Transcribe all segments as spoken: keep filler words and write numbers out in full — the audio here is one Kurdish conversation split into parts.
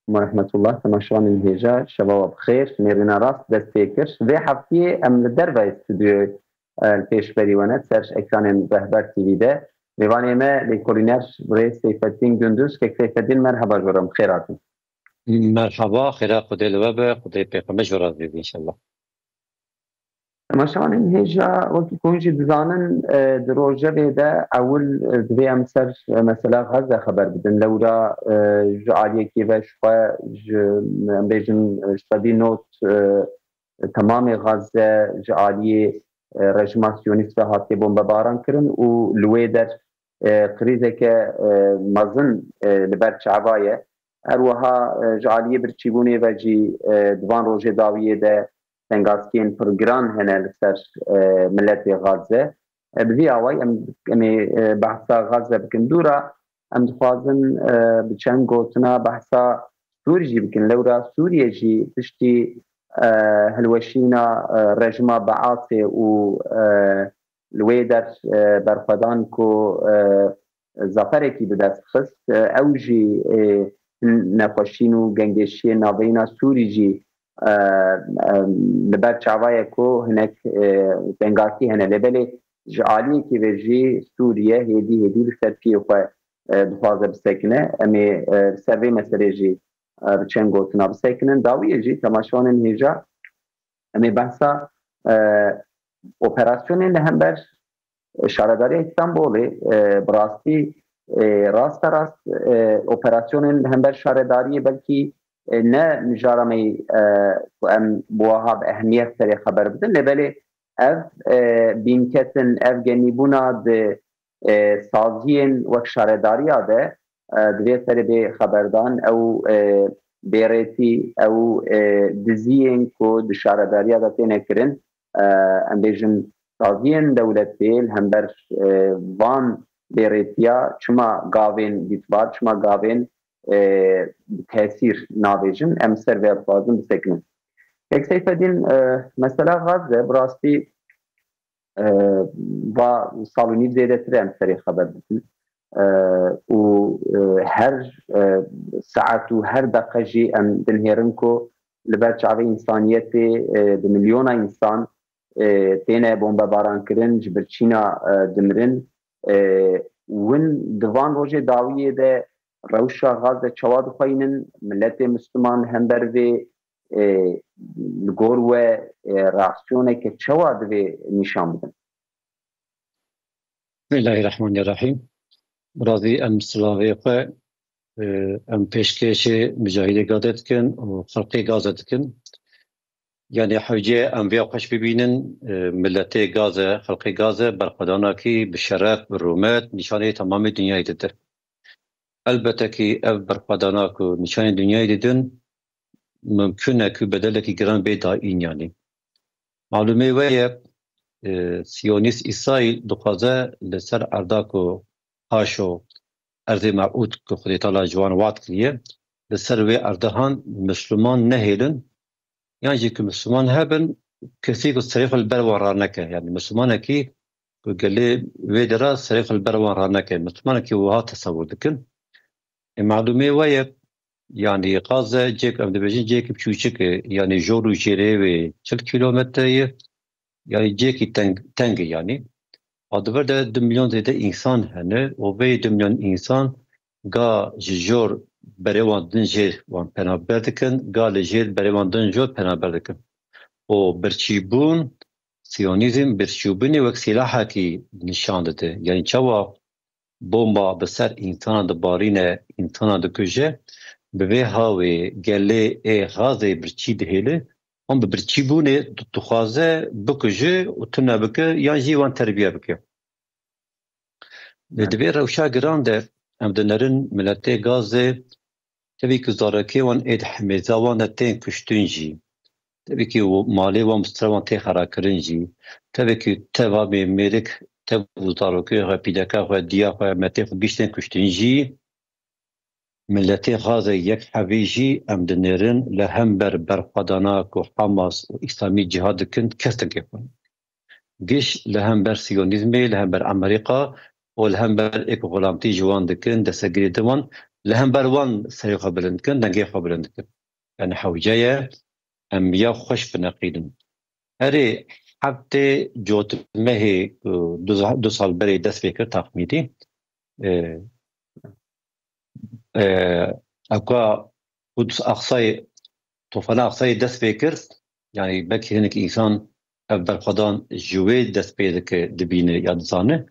Û rehmetullah, temaşevanên hêja, şeva we bi xêr. Nêrîna rast dest pê kir. Vê heftiyê em li dervayê stûdyoyê, e, li pêşberî we ne, ser ekranên Rehber T V de. Mêvanê me lêkolîner birêz Seyfeddîn Gunduz. Kek Seyfeddîn, merheba ji we re, bi xêr hatin. Merhaba, xêra Xwedê li we be, Xwedê pêxember ji we razî be înşallah. Temaşevanên hêja, wekî ku hûn jî dizanin, e, di rojevê de ewil, e, divê em ser, e, mesela Gaza xeber bidin. Lewra, e, ji aliyekê ve ji xwe, ji, em bêjin, e, ji sedî nod, e, temamê Gaza ji aliyê, e, rejîma Siyonîst ve hatiye bombebaran kirin û li wê der, e, krîzeke, e, mezin, e, li ber çava ye. Her wiha, e, ji aliyê birçîbûnê ve jî, e, di van rojê dawiyê de tengazkiyên pir giran hene li ser, e, miletê Gaze. E, bi vî awayî em, em ê, e, behsa Gaze bikin. Dûra em dixwazin, e, bi çend gotina behsa Sûrî jî bikin. Lewra Sûriye jî piştî, e, hilweşîna, e, rejîma Beasê û, e, li wê der, e, berxwedan ku, e, zaferekî bi dest xist. E, ew jî, e, hin nexweşîn û gengêşiyên navbeyna Sûrî jî, e, e, li ber çava ye ku hinek, e, tengakî hene. Lê belê ji aliyekî ve jî Sûriye hêdî hêdî li ser piyê xwe, e, dixwaze bisekine. Em ê, e, li ser vê meselê jî, e, bi çend gotina bisekinin. Dawiyê jî temaşevanên hêja em ê behsa, e, operasyonên li hember Şaredariya Îstanbulê, e, bi rastî, e, rasterast, e, operasyonên li hember şaredariyê belkî, e, ne mijara me, e, ku em bi wiha bi ehmiyet serê xeber bidin, lê belê ev, e, bînketin, ev genîbûna di, e, saziyên wek şaredariya de, e, divê serê bê xeberdan, ew, e, bêrêtî, ew, e, diziyên ku di şaredariya de têne kirin, e, em bêjin saziyên dewletê li hember, e, van bêrêtiya çima gavên dîtbar, çima gavên, e, tesîr nabêjin, em ser vê dixwazin bisekinin. Kek Seyfedîn, e, mesela Gaze bi rastî, e, va sal û nîv zêdetir e em serê xeber dikin. E, û, e, her, e, saet û her deqe jî em dinihêrin ku li ber çavê însaniyetê, e, bi milyona însan, e, têne bombebaran kirin, ji birçîna, e, dimirin. E, win di van rojê dawiyê de rewşa Gaze çawa dixweynin, miletê Misliman hember vê, e, li gor we, e, reaksiyoneke çawa divê nîşan bidin? Bismillahirrahmanirrahim. Birazî em silavê xwe, e, em pêşkêşê Micahidê Gaze dikin û xelkê Gaze dikin. Yani hewce em vê xweş bibînin, e, miletê Gaze, xelkê Gaze berxwedanakî bi şeref, bi rûmet nîşanê temamê dinyayê dide. Elbette ki ev berxwedana ku nîşanê dinyayê didin, mimkun e ku bedelekî giran bê dayîn yanî. Malûmê we ye, e, Siyonîst Îsraîl dixwaze li ser erda ku haşo erzê meûd ku Xwedê Teala ji wan wad kiriye, li ser wê erdehan Misliman nehêlin, yan jî ku Misliman hebin, kesî ku serê xwe li ber wan raneke. Yani Mislimanekî ku gelê wê dera serê xwe li ber wan raneke. Mislimanekî wiha tesewur dikin. Ê, malûmê we ye, yanî Gaze cêk, em dibêjin cêkî biçûçik e, yanî jor û jêrê wê çil kîlometre ye, yanî cêkî teng, teng e yanî. A di vir de du milyon zêde însan hene û vê du milyon însan ga ji jor berê wan din jê wan penaber dikin, ga li jêr berê wan din jor penaber dikin. Û birçîbûn, Siyonîzm birçîbûnê wek sîlahekî nîşan dide. Yanî çawa bomba bi ser însanan dibarîne, însanan dikuje, bi vê hawê gelê ê Gazê birçî dihêle, wan bi birçîbûnê di-, dixwaze bikuje û tune bike yan jî wan terbiye bike. Lê di vê rewşa giran de em dinerin miletê Gazê, tevî ku zarekê wan ê di hemêza wan de tên kuştin jî, tevî ku malê wan bi sira wan tê xerakirin jî, tevî ku teva mê mêrik, tev û zarokê xwe, pîleka xwe, diya xwe, metê xwe giştên kuştin jî, miletê Gazê yek hevî jî em dinêrin li hember berxwedana ku Hamas û Îslamî Cîhad dikin, kes tengê xwe. Giş li hember Siyonîzmê, li hember Amerîka û li hember ê ku xulamtî ji wan dikin, destegirî di wan, Li hember wan serê xwe bilind dikin, dengê xwe bilind dikin. Yani hewce ye em ya xweş bineqînin. Erê, heftê cotmehê ku du, du sal berê dest pê kir taxmînî, e, e, ewka Quds Aqsayê, tofana Aqsayê dest pê kir, yani belkî hinek însan ev berxwedan ji wê dest pê dike, dibîne ya dizane,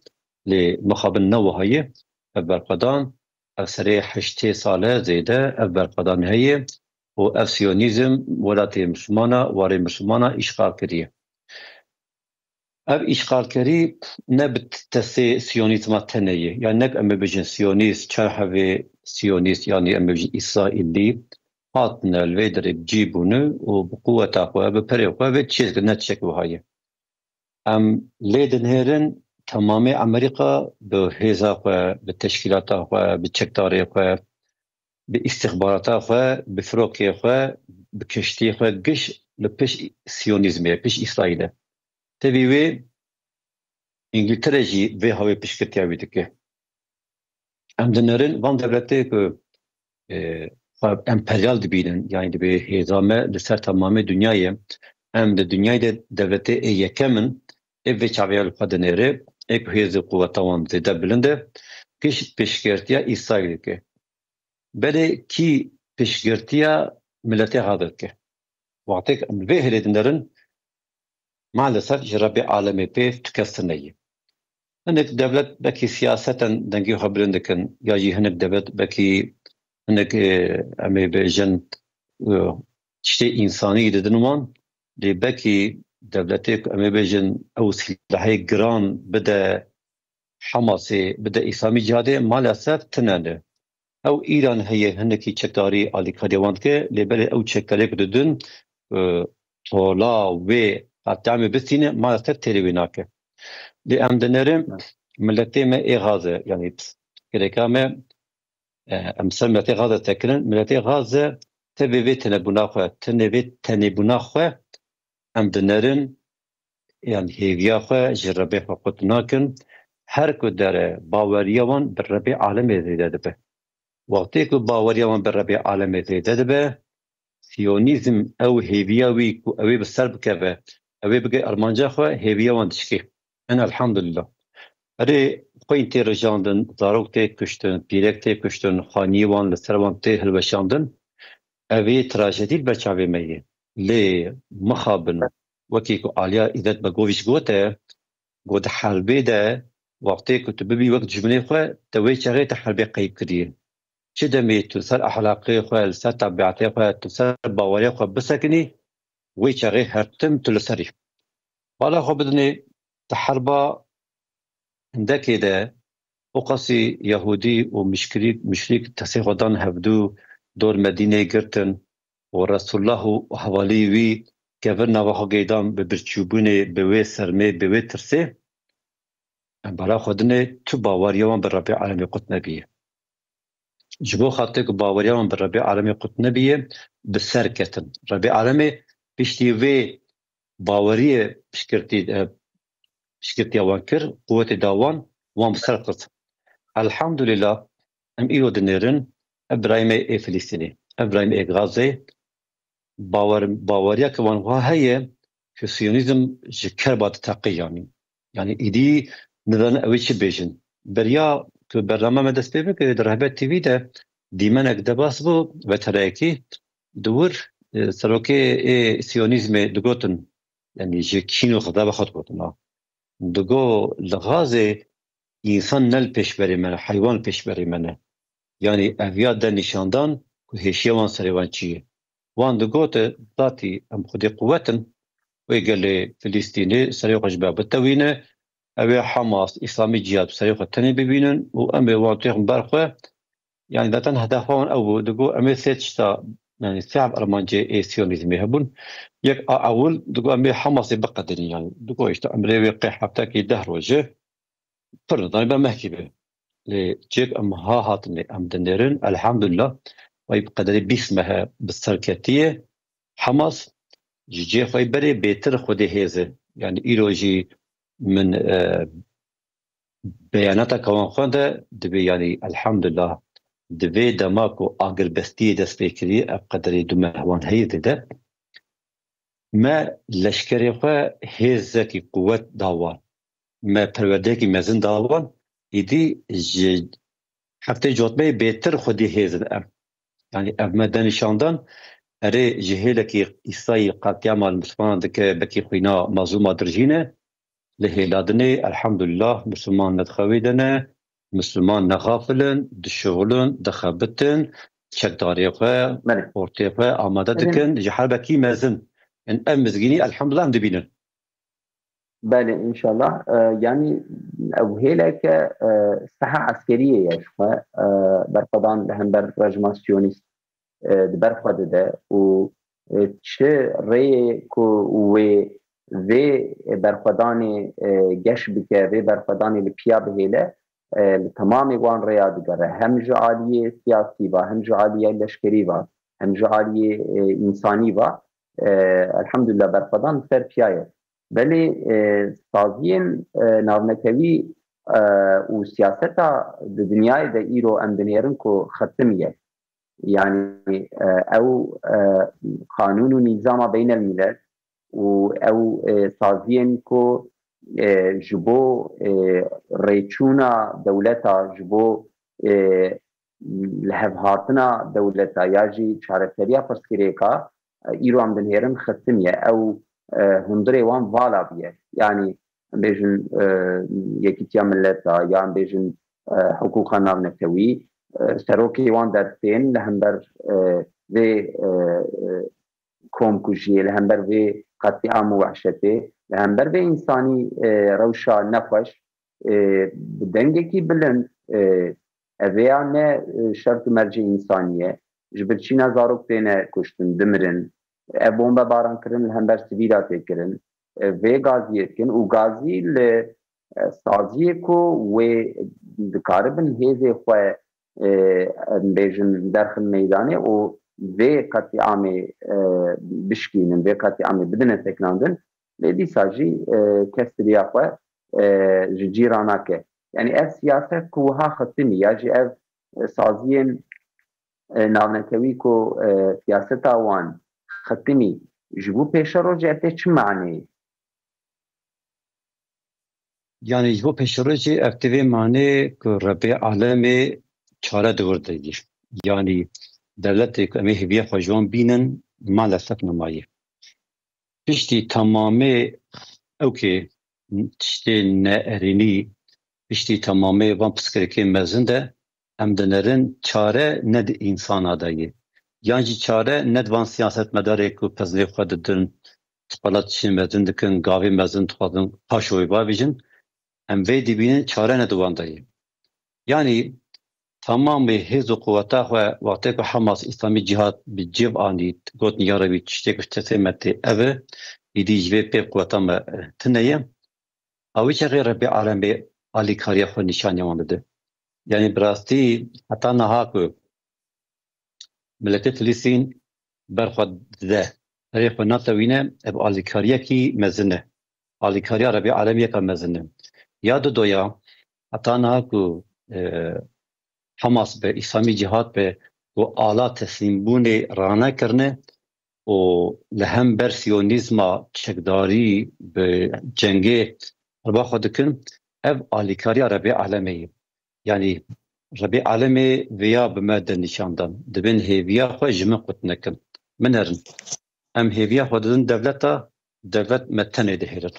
lê mixabin ne wiha ye. Ev berxwedan, ev serê heştê sal e zêde ev berxwedan heye û ev siyonîzm welatê Mislimana, warê Mislimana îşxal kiriye. Ev îşxalkerî ne bi destê siyonîzma tenê ye. Yani nek em ê bijin siyonîst, çar hevê siyonîst, yani em ê bijin îsraîlî, hatine li vê derê bi cî bûne û bi quweta xwe, bi perê xwe vê tiştê dikir, ne tiştek wiha ye. Em lê dinêrin temamê Amerîka bi hêza xwe, bi teşkîlata xwe, bi çekdarê xwe, bi îstixbarata xwe, bi firokê xwe, bi keştiyê xwe, giş li pişt siyonîzmê, pişt Îsraîlê. Tevî wê Îngiltere jî vê hawê piştgirtiya wî dike. Em dinêrin van dewletê ku, e, xwe emperyal dibînin, yani dibê hêza me li ser temamê dinyayê, em di dinyayê de dewletê ê yekem in, ê vê çavê li xwe dinêre, ê ku hêz û quweta wan zêde bilind e, giş piştgirtiya Îsraîl dike. Belê kî piştgirtiya miletê Gaza dike? Wextê em vê hêlê dinêrin, maalesef ji Rebbê alemê pê tu kes tune ye. Hinek dewlet belkî siyaseten dengê xwe bilind dikin, ya jî hinek dewlet belkî hinek, e, em ê bêjin, e, tiştê însanî didin wan, lê belkî dewletê ku em ê bêjin ew sîlahê giran bide Hamasê, bide Îslamî Cihadê, maalesef tune ne. Ew Îran heye hinekî çekdarî alîkarî wan dike, lê belê ew çekdarê ku didin, e, tola wê qetamê bistîne, maalesef têrê wê nake. Lê em dinêrin miletê me ê Gaze, yani gereka me, e, em ser miletê Gaze sekirin, miletê Gaze tevê vê tenebûna xwe, tenê vê tenêbûna xwe em dinêrin, yan hêviya xwe ji Rebê xwe qut nakin. Her ku dere baweriya wan bi Rebê alemê zêde dibe. Wextê ku baweriya wan bi Rebê alemê zêde dibe, Siyonîzm ew hêviya wî ku ew ê bi ser bikeve, ew ê bike armanca xwe, hêviya wan dişkê. En elhamdulillah. Erê, xwîn tê rijandin, zarok tê kuştin, pîrek tê kuştin, xaniyê wan li ser wan tê hilweşandin. Ev ê trajedî li ber çavê me ye. Lê mixabin, wekî ku Aliya Îzzet Begoviç gote, got, di helbê de wextê ku tu bibî wek dijminê xwe, te wê çaxê te helbê qeyb kiriye. Çi demê tu ser ehlaqê xwe, li ser tebiatê xwe, tu ser baweriya xwe bisekinî, wê çaxê her tim tu li serî. Bala xwe bidinê, di herba hindekê de, o qasî Yahûdî û mişkirîk, muşrîk destê xwe dan hevdû, dor Medînê girtin û Resulullah û hevalî wî kevir nava xwe geydan bi birçîbûnê, bi wê sermê, bi wê tirsê. Em bala xwe dinê, tu baweriya wan bi Rebê alemê qut nebiye. Ji bo xatirê ku baweriya wan bi Rebê alemê qut nebiye, bi ser ketin. Rebê alemê piştî vê baweriyê piştgirtî, e, piştgirtiya wan kir, quwetê da wan, wan bi ser qut. Elhamdulillah, em îro dinêrin, ev birayê me ê Filistînê, ev birayê me ê Gazê, bawer, baweriya ke wan wiha heye ku Siyonîzm ji kerba diteqe yanî. Yanî îdî nizanin ew ê çi bêjin. Beriya ku bername me dest pê bike, di Rehber T V de dîmenek debas bû, veterayekî di wir, e, serokê ê Siyonîzmê digotin, yanî ji kîn û xezaba xwe digotin, ha. Digo, li Gazê însan ne li pêşberê me ne, heywan li pêşberê me ne. Yanî ev ya de nîşandan ku hêşiya wan serê wan çi ye. Wan digote, zatî em xwedî quwet in, wê gelê Filistînê serê xwe ji ber bitewîne, ew ê Hamas, Îslamî Cihad serê xwe tenê bibînin û em ê wan têxin ber xwe. Yanî zaten hedefa wan ew bû. Digo, em ê sê tişta, yanî sê ev armancê ê Siyonîzmê hebûn. Yek a ewil, digo, em ê Hamasê biqedînin. Yanî digo, işte, emrê wê qê heftekî deh roj e. Pir nizanî be mehkî be. Lê cêk em ha hatinê, em dinêrin, elhamdulillah, wey bi qederê bîst meh e bi ser ketiye. Hamas ji cê xwe berê bêtir xwedê hêz e. Yanî îro jî min, e, beyanata ke wan xwende, dibê, yanî elhamdulillah, di vê dema ku agirbestiyê dest pê kirî, ev qederê du meh wan heye zêde, me leşkerê xwe hêzekî quwet da wan. Me perwerdeyekî mezin da wan. Îdî ji heftê cotmeyê bêtir xwedî hêz in ev. Yanî ev me de nîşandan, erê ji hêlekî îsayî qetlîama li Mislimanan dike, bekî xwîna mazlûma dirjîne, li hêladinê, elhamdulillah, Misliman ne di xewê de ne, Misliman ne xafil in, dişixulin, dixebitin, çekdarê xwe, Belê. ortê xwe amade Belê. dikin ji herbekî mezin. Yanî ev mizgînî, elhamdulillah, em dibînin. Belê, înşallah. E, yanî ew hêleke, e, seha eskeriyê ye ji xwe. E, berxwedan li hember rejima siyonîst, e, di ber xwe dide û, e, çi rêyê ku wê vê berxwedanê, e, geş bike, vê berxwedanê li piya bihêle, e, li temamê wan rêya digere. Hem ji aliyê siyasî ve, hem ji aliyê leşkerî ve, hem ji aliyê, e, însanî ve, e, elhamdulillah berxwedan li ser piya ye. Belê, e, saziyên, e, navnetewî, e, û siyaseta di dinyayê de îro em dinêrin ku xetim ye. Yanî, e, ew, e, qanûn û nîzama beynelmîlel û ew, e, saziyên ku, e, ji bo, e, rêçûna dewleta, ji bo, e, lihevhatina dewleta ya jî çareseriya pirsgirêka, e, îro em dinêrin xetim ye. Ew, e, hundirê wan vala bûye. Yanî em bêjin, e, Yekîtiya Mileta ya em bêjin, e, hiqûqa navnetewî, e, serokê wan dertên li hember, e, vê, e, e, komkujiyê, li hember vê qetlîam û wehşetê, li hember vê însanî, e, rewşa nexweş, e, bi dengekî bilind, e, ev ê ya ne, e, şert û mercê însanî ye. Ji birçîna zarok têne kuştin, dimirin. Ev bombebaran kirin, li hember sivîla tê kirin. E, vê gaziyê dikin û gazî li, e, saziyê ku wê dikaribin hêzê xwe, e, em bêjin, derxin meydanê û vê qetlîamê, e, bişkînin, vê qetlîamê bidine sekinandin. Lê dîsa jî, e, kes di riya xwe, e, ji cî ranake. Yanî ev siyaset ku wiha xetimî ya jî ev, e, saziyên, e, navnetewî ku, e, siyaseta wan xetimî ji bo pêşerojê, ev tê çi maneyê? Yanî ji bo pêşerojê ev tê vê manê ku Rebê alemê çare di wir de ye. Yanî dewletê ku em ê hêviya xwe ji wan bînin, maalesef nemaye. Piştî temamê ewkê tiştê neerênî, piştî temamê van pirsgirêkên mezin de em dinêrin çare ne di însana de ye. Yan jî çare ne di van siyasetmedarê ku pezinê xwe didin, tiqala tiştên mezin dikin, gavê mezin dixwazin paşo wê bavêjin, em vê dibînin çare ne di wan de ye. Yanî temamê hêz û quweta xwe wextê ku Hamas, Îslamî Cîhad bi cêv anî, gotin ya Rebî tiştê ku ji destê me tê ev e, îdî ji vê pê quweta me, e, tune ye. A wî çaxê Rebê alemê alîkariya xwe nîşaniya wan dide. Yanî bi rastî heta niha ku miletê Filistîn ber xwe dide, berê xwe natewîne, ev alîkariyekî mezin e. Alîkariya Rebê alemê yeka mezin e. Ya didoya, heta niha ku, e, Hamas be, Îslamî Cîhad be, ku ala teslîmbûnê ranekirine û li hember siyonîzma çekdarî bi cengê erba xwe dikin, ev alîkariya Rebê alemê ye. Yanî Rebê alemê vêya bi me de nîşan dan. Dibên hêviya xwe ji min qut nekin. Min herin. Em hêviya xwe didin dewleta, dewlet me tenê dihêlin.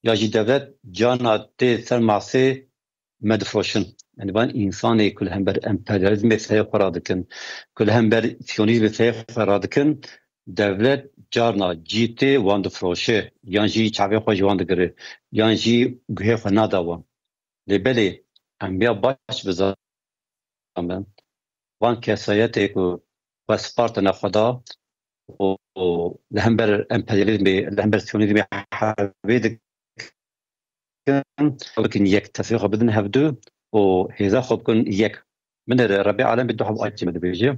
Ya jî dewlet carna tê ser masê me difiroşin. Yanî van însanê ku li hember emperyalîzmê serê xwe radikin, ku li hember siyonîzmê serê xwe radikin, dewlet carna cî tê wan difiroşe, yan jî çavê xwe ji wan digire, yan jî guhê xwe nada wan. Lê belê, em ya baş bizanin, van kesayetê ku xwe spartine Xweda û, û li hember emperyalîzmê, li hember siyonîzmê herbê dikin, bikin yek, tesîrê xwe bidin hevdu û hêza xwe bikin yek. Min re Rebê alemê du heb ayetê me dibêje.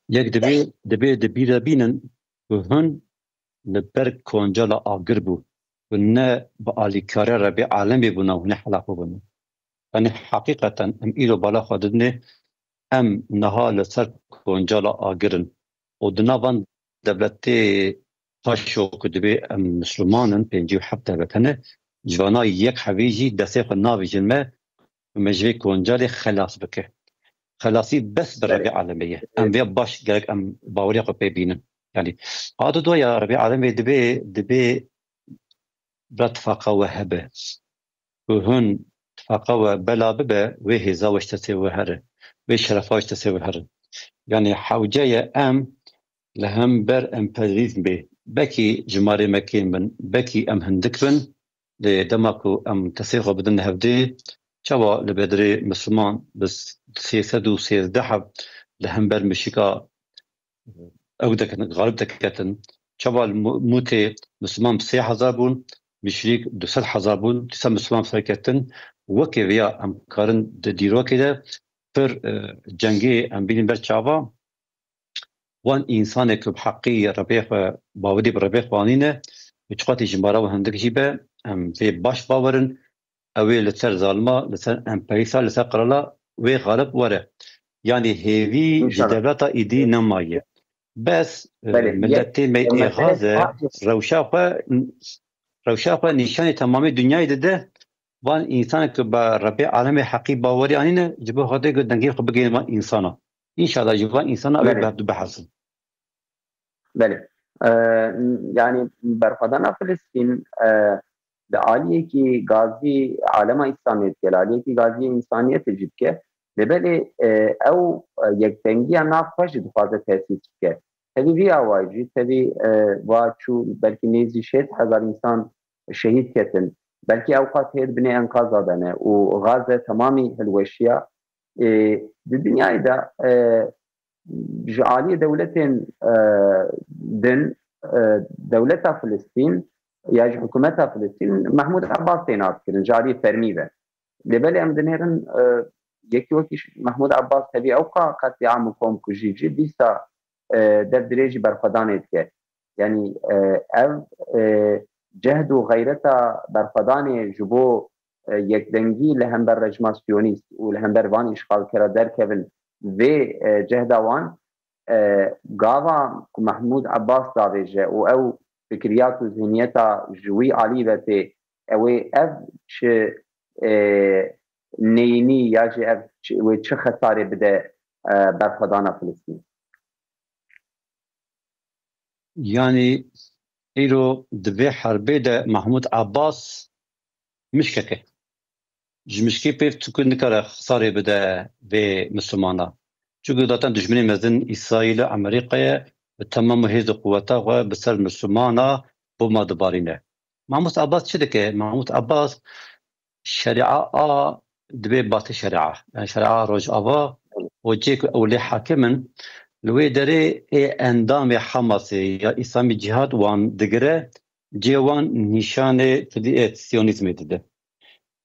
Yek dibê, dibê di bîr de bînin ku hûn li ber koncala agir bû, ku ne bi alîkariya Rebê alemê bûna hûn ê helak bibin. Yanî heqîqeten em îro bala xwe didinê em niha li ser koncala agir in û di nav van dewletê paşo ku dibê em misliman in, pêncî û heft dewlet hene, ji vana yek hebî jî destê xwe navêjin me û me ji vê koncalê xelas bike. Xelasî bes bi Belê. Rebê alemê ye. Em vê baş gerek em baweriya xwe pê bînin. Yanî, a didoya rebê alemê dibê, dibê bira tifaqa we hebe. Ku hûn tifaqa we bela bibe, wê hêza we ji destê we here, wê şerefa we ji destê we here. Yanî hewce ye em li hember emperyalîzmê, bekî jimarê me kêm bin, bekî em hindik bin, lê dema ku em destê xwe bidin hevdê, çawa li bedirê misliman bi sê sed û sêzdeh heb li hember mişika ew deketin, xalib deketin. Çawa li Mû-, Mûtê Misliman bi sê hezar bûn, Mişrîk du sed hezar bûn, dîsa Misliman serketin. Wekê vêya em karin di dîrokê de pir, e, cengê em bînin ber çava. Wan însanê ku bi heqî Rebê xwe, bawerî bi Rebê xwe anîne, û çiqatî jimara wan hindik jî be, em vê baş bawerin. Ew ê li ser zalima, li ser emperîsa, li ser qirala wê xalib were. Yanî hêvî ji İnşallah. Dewleta îdî nemaye. Bes, e, Belê, miletê me ye, ê mesele Gaze, rewşa xwe, rewşa xwe nîşanê temamê dinyayê dide. Van însanên ku bi Rebê alemê heqî bawerî anîne, ji bo Xwedê ku dengê xwe bigihînin van însana. Înşallah ji van însana ew ê Belê. Bi hevdu bihesin. Belê. E, yanî berxwedana Filistîn, e, di aliyekî gazî alema Îslamê dike, li aliyekî gazî însaniyetê jî dike. Lê belê, e, ew, e, yekdengiya nav xwe jî dixwaze tesîs bike. Tevî vî awayî jî, tevî, e, va çû belkî nêzî şêst hezar însan şehîd ketin. Belkî ew qas hêd binê enqaza de ne û Gaze temamî hilweşiya. E, di dinyayê de, e, ji aliyê dewletên, e, din, e, dewleta Filistîn ya ji hikûmeta Filistîn Mehmûd Ebbas tê naskirin ji aliyê fermî ve. Lê belê em dinêrin, e, yekî wekî Mehmûd Ebbas tevî ew qa qetlîam û komkujî jî dîsa, e, dev dirêjî berxwedanê dike. Yanî, e, ev, e, cehd û xeyreta berxwedanê ji bo, e, yekdengî li hember rejima siyonîst û li hember van îşxalkera derkevin vê, e, cehda wan, e, gava ku Mehmûd Ebbas davêje û ew fikriyat û zihniyeta ji wî alî ve tê, ew ê ev çi, e, neyînî ya jî ev çi, wê çi xesarê bide, e, berxwedana Filistîn? Yanî îro di vê herbê de Mehmûd Ebbas mişkek e. Ji mişkê pêv çiku nikare xisarê bide vê Mislimana. Çiku zaten dijminê mezin Îsraîl e, Amerîka ye, bi temam û hêz û quweta xwe bi ser Mislimana bomba dibarîne. Mehmûd Ebbas çi dike? Mehmûd Ebbas şeria a dibê batê şeria. Yani şeria Rojava û cê ku ew lê hakim in, li wê derê ê endamê Hamasê ya Îslamî Cîhad wan digire, cê wan nîşanê fidî-, ê Siyonîzmê dide.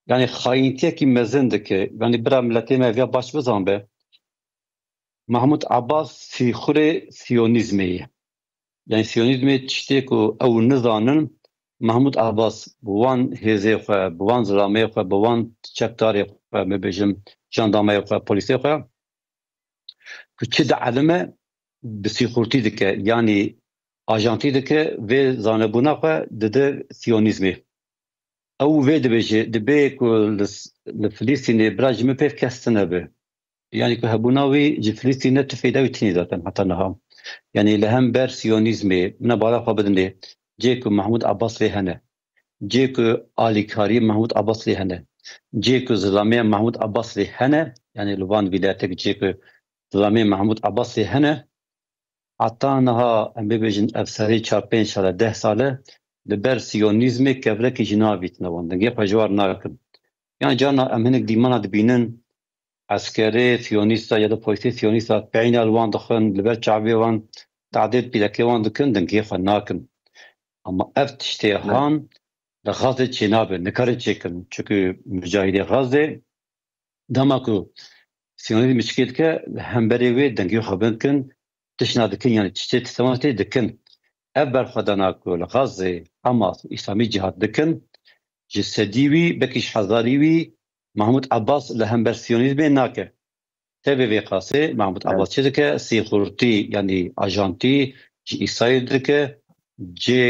Yani xayîntiyekî mezin dike. Yani bira miletê me vêya baş bizan be. Mahmud Abbas sîxurê Siyonîzmê ye. Yani Siyonîzmê tiştê ku ew nizanin, Mahmud Abbas bi wan hêzê xwe, bi wan zilameyê xwe, bi wan çekdarê xwe, me bêjim, jandarmayê xwe, polîsê xwe, ku çi dielime, bi sîxurtî dike, yanî ajantî dike, vê zanebûna xwe dide Siyonîzmê. Ew vê dibêje, dibê ku li, li Filistînê bira ji min pêv kes tune be. Yani ku hebûna wî ji Filistînê tu feyda wî tînî zaten heta niha. Yani li hember Siyonîzmê, min e bala xwe bidinê, cê ku Mahmud Abbas lê hene, cê ku alîkarî Mahmud Abbas lê hene, cê ku zilamê Mahmud Abbas lê hene, yani li van vîlayetek cê ku zilamê Mahmud Abbas lê hene, heta niha em bibêjin ev serê çar pênc sale, deh sale li ber Siyonîzmê kevrekî jî navîtine wan. Dengê xwe ji war nakin. Yan carna em hinek dîmana dibînin, eskerê Siyonîsta ya da polîsê Siyonîsta peyna li wan dixin, li ber çavê wan tadê pîlekê wan dikin, dengê xwe nakin. Ama ev tiştê Ne. han li Xazê çênabe, nikarin çêkin. Çunku mucahidê Xazê dema ku Siyonîzm çikê dike, li hemberê wê dengê xwe bin dikin, tişna dikin, yani tiştê tiştewan tê dikin. Ev berxwedana ku li Xazê Hamas û Îslamî Cîhad dikin, ji sedî wî, belkî ji hezarî wî Mahmud Abbas li hember Siyonîzmê nake. Tevê vê qasê Mahmud Abbas çi dike? Sîxurtî, yanî ajantî ji Îsraîl dike, cê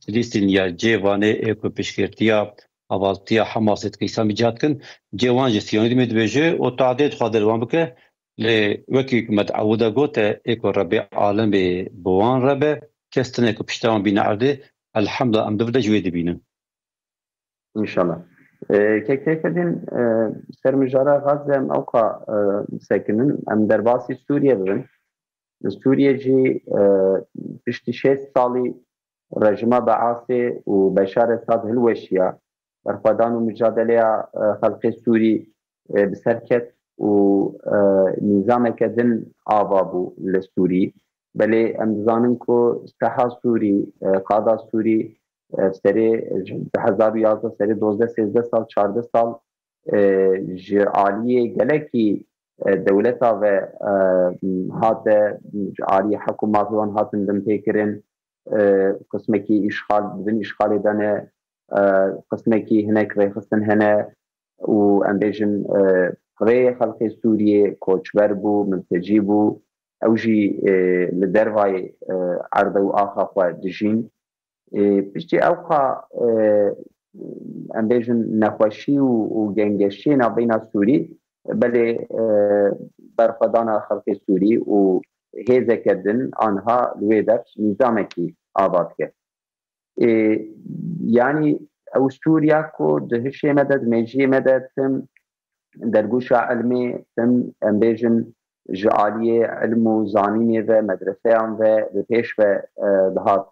Filîstîniya, cê Vanê ê ku piştgirtiya hevaltiya Hamasê dike, Îslamî Cihad dikin, cê wan ji Siyonîzmê dibêje û tehdê dixwaze li wan bike. Lê wekî ku me di ewil de gote, ê ku Rebê alemê bi wan re be, kes tune ku pişta wan bîne erdê, elhamdulillah em di vir de ji wê dibînin. Înşallah. E, Kek Seyfedîn, e, ser mijara Gazze em ewqa e, bisekinin, em derbasî Sûriye bibin. Li Sûriye jî e, piştî şêst salî rejima Beasê û Beşar Esad hilweşiya, berxwedan û micadeleya e, xelkê Sûrî e, bi ser ket û e, nîzameke din ava bû li Sûrî. Belê em dizanin ku seha Sûrî, e, qada Sûrî, e, serê ji du hezar û yazdeh, serê dozdeh, sêzdeh sal, çardeh sal e, ji aliyê gelekî e, dewleta ve e, hate, ji aliyê heq û mafê wan hatin binpêkirin, e, qismekî îşxal, di bin îşxalê de ne, e, qismekî hinek rêxistin hene û em bêjin e, rê xelkê Sûriyê koçber bû, miltecî bû, ew jî e, li dervayê e, erde û axa xwe dijîn. E, piştî ewqa e, em bêjin nexweşî û, û gengeşiyê navbeyna Sûrî, belê e, berxwedana xelkê Sûrî û hêzeke din anha li wê der nîzamekî ava dike. E, yanî ew Sûriya ku di hişê me de, di mêjiyê me de tim dergûşa ilmê, tim em bêjin ji aliyê ilm û zanînê ve, medreseyan ve bi pêş ve e, dihat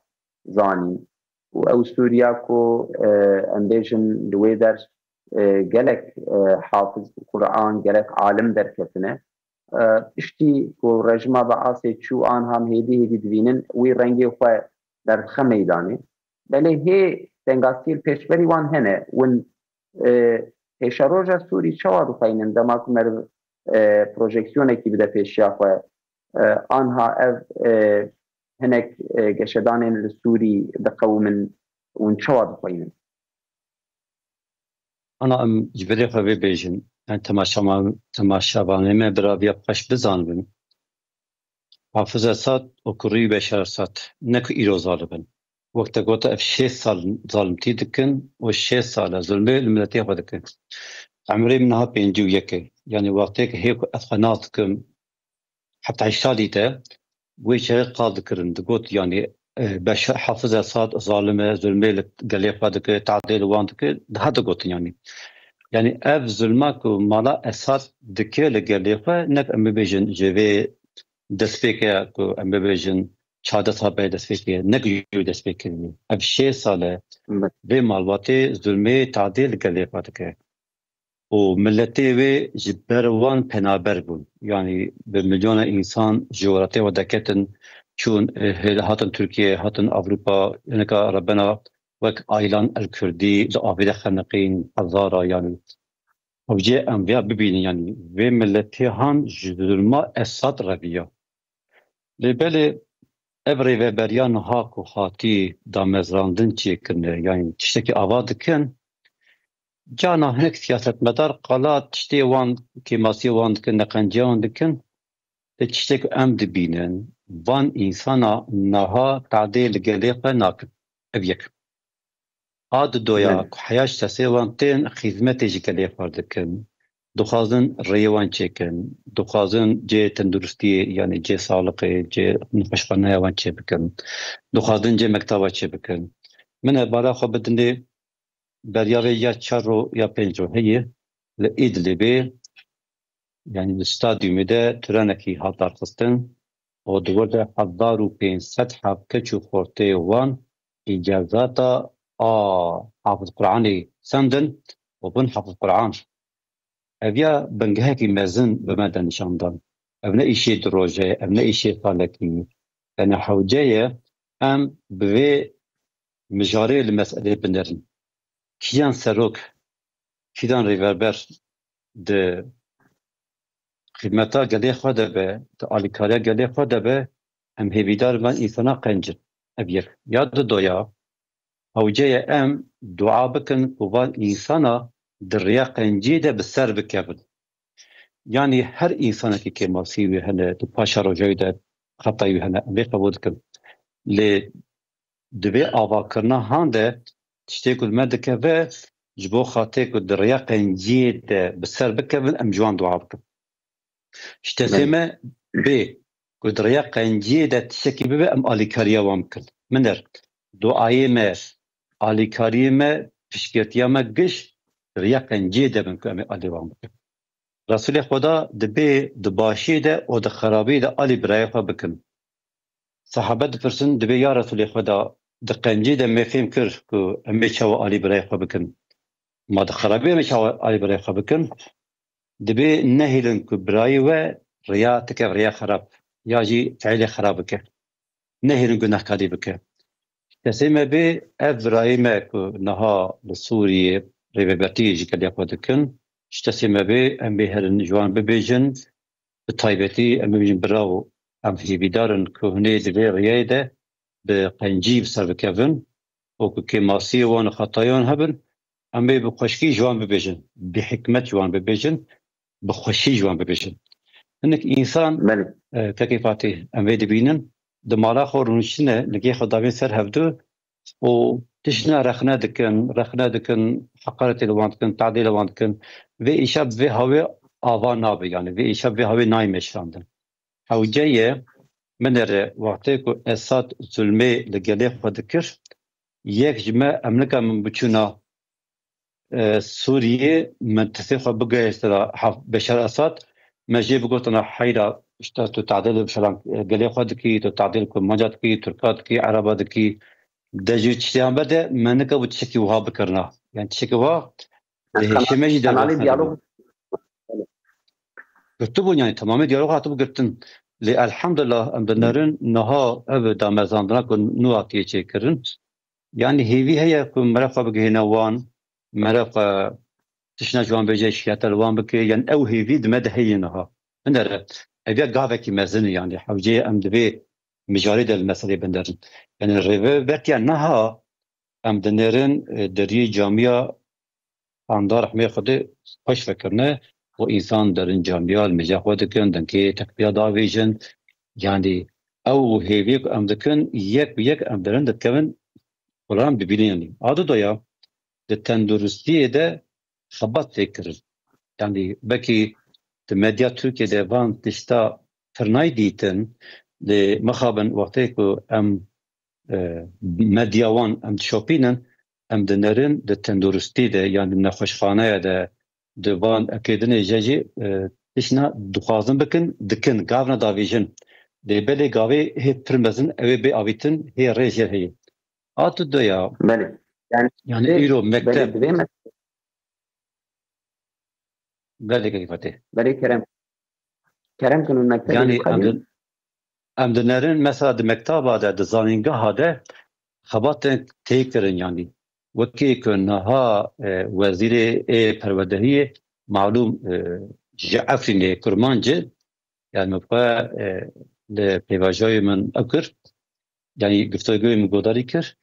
zanîn. Û ew Sûriya ku e, em bêjin li wê der e, gelek e, hafiz Quran, gelek alim derketine. E, piştî ku rejima Beasê çû, anha em hêdî hêdî dibînin wî rengê xwe derdixe meydanê. Belê hê tengasiyê li pêşberî wan hene. Win e, pêşeroja Sûrî çawa dixweynin dema ku meriv e, projeksiyonekî bide pêşiya xwe? E, anha ev e, hinek e, geşedanên li Sûrî diqewimin, hûn çawa dixweynin? Ana em ji bilê xwe vê bêjin. Em temaşama-, temaşevanê me bi raviya xweş bizanibin. Hafiz Esad û kurî Beşar Esad ne ku îro zalim in. Wek te gote ev şêst sal zalimtî dikin û şêst sal e zulmê li miletê xwe dikin. Emrê min niha pêncî û yek e. Yanî wextê ku hê ku ez xwe nas dikim, heta heşt salî de wê çaxê qal dikirin, digot, yanî, e, Beşar Hafiz Esad zalim e, zulmê li gelê xwe dike, tehdê li wan dike, diha digotin, yanî. Yanî ev zulma ku mala Esad dike li gelê xwe, nek em bibêjin ji vê destpêke ku em bibêjin çardeh sal berê destpêkê, nek ji wê destpêkirî. Ev şêst sal e vê malbatê zulmê, tehdê li gelê xwe dike. û miletê wê ji ber wan penaber bûn. Yanî bi milyona însan ji welatê xwe derketin, çûn, e, hê-, hatin Tirkiye, hatin Ewropa, hinek a rebena wek Aylan el-Kurdî li avê de xeniqîn, hezara, yanî. Ev cê em vêya bibînin, yanî vê miletê han ji zulma Esad reviya. Lê belê ev rêveberiya niha ku hatî damezrandin çêkirine, yanî tiştekî ava dikin, Cana hinek siyasetmedar qala tiştê wan, kêmasiyê wan dikin, neqenciya wan dikin. Lê tiştê ku em dibînin, van însana niha tehdê li gelê xwe nakin. Ev yek. A didoya ku heya ji destê wan tên, xîzmetê ji gelê xwe dikin. Dixwazin rêyê wan çêkin. Dixwazin cê tenduristiyê, yanî cê saliqê, cê nexweşxaneya wan çêbikin. Dixwazin cê mektaba çêbikin. Min e bala xwe bidinê, Beriya vê ya çar ro ya pênc ro heye li Îdlibê, yanî li stadyumê de turenekî hat darxistin û di wir de hezar û pênc sed heb keç û xortê wan îcazata a hafiz Quranê sendin û bin hafiz Quran. Ev ya bingehekî mezin bi me de nîşan dan. Ev ne îşê du roje ye, ev ne îşê salekî ye. Yanî hewce ye em bi vê mijarê li meselê binerin. Kîjan serok, kîjan rêveber di xidmeta gelê xwe de be, di alîkariya gelê xwe de be, em hêvîdar van însana qencin. Ev yek. Ya didoya, hewce ye em dua bikin ku van însana di riya qenciyê de bi ser bikevin. Yanî her însanekî kêmasî wî hene, di paşa roja wî de xetayî wî hene, em vê qebûl dikin. Lê di vê avakirina han de tiştê ku li me dikeve, ji bo xatê ku di rêya qenciyê de bi ser bikevin, em ji wan dua bikin. Ji tesê me bê ku di rêya qenciyê de tiştekî bibe, em alîkariya wan bikin. Min der, duayê me, alîkariyê me, piştgirtiya me giş di rêya qenciyê de bin ku em ê alî wan bikin. Resulê Xweda dibê di başiyê de û di xerabiyê de alî birayê xwe bikin. Sahabe dipirsin, dibê ya Resulê Xweda, di qenciyê de me fêm kir ku em ê çawa alî birayê xwe bikin? Ma di xerabiyê em ê çawa alî birayê xwe bikin? Dibê nehêlin ku birayê we riya tike, riya xerab, ya jî fiilê xerab bike. Nehêlin gunehkarî bike. Kesê me bê, ev birayê me ku niha li Sûriyê rêvebertiyê ji gelê xwe dikin, ji kesê me bê, em bê herin ji wan bibêjin, bi taybetî em bibêjin birawo, em hêvîdar in ku hûn ê di vê rêyê de bi qencî bi ser bikevin û ku kêmasiyê wan û xetayê wan hebin, em ê bi xweşkî ji wan bibêjin, bi hikmet ji wan bibêjin, bi xweşî ji wan bibêjin. Hinek însan, Belê. e, Kekê Fatî, em vê dibînin, di mala xwe rûniştine, li gê xwe davên ser hevdu û tiştine rexne dikin, rexne dikin, heqaretê li wan dikin, tadê li wan dikin. Vê îşa bi vê hawê ava nabe, yani vê îşa bi vê hawê nayê meşandin. Hewce ye, binêre wextê ku Esad zulmê li gelê xwe dikir, yek ji me, em nikarin biçûna, e, Sûriyê, me destê xwe bigihêştira hef-, Beşar Esad, me jê bigotina heyra, işte tu tadê li Beşar, e, gelê xwe dikî, tu tadê li Kurmanca dikî, Tirka dikî, Ereba dikî, de jî tiştiyan be de me nikebû tiştekî wiha bikirina. Yani tiştekî wiha di hêşê me jî Kanalê derwazine diyalog dibû. Girtibûn, yani temamê diyalog hatibû girtin. Lê elhamdulillah em dinerin niha ev damezrandina ku nû hatiye çêkirin. Yani hêvî heye ku meriv xwe bigihîne wan, meriv xwe tiştine ji wan bêje, şikayete li wan bike. Yani ew hêvî di me de heye niha. Binêre, ev ya gavekî mezin e, yani hewceyê em di vê mijarê de li meselê binêrin. Yani rêvebertiya niha em dinêrin, e, deriyê camiya Xanda rehmê Xwedê xweş vekirine û însan derin camiya li mêja xwe dikin, dengê tekbiya davêjin. Yanî ew hêviyê ku em dikin, yek bi yek em derin dikevin, xulam dibînin yanî. A dudoya, di tenduristiyê de xebat tê kirin. Yanî belkî di medya Tirkiyê de van tişta pir nayê dîtin, lê mixabin wextê ku em, e, medya wan em dişopînin, em dinerin di tenduristî de yan di nexweşxaneya de, di van ekêdinê je jî, e, tiştna dixwazin bikin, dikin, gavna davêjin. Lê belê gavê hê pir mezin ew ê bê avîtin, hê rê jê heye. A tu de ya. Belê. Yani, Yani belê, îro belê mekteb. Divê me- Belê, Kekî Fatih. Belê, kerem. Kerem kin û mektebê Yani, em dixwedin. Di, em dinerin, mesela di mektaba de, di zanîngeha de xebatên tê kirin, yani. Wekî ku niha, e, wezîrê ê perwerdehiyê, malûm, e, ji Efrînê, Kurmanc e, yani, min xwe, e, li pêvajoyê min ew kir, yani, giftogoyê min godarî kir.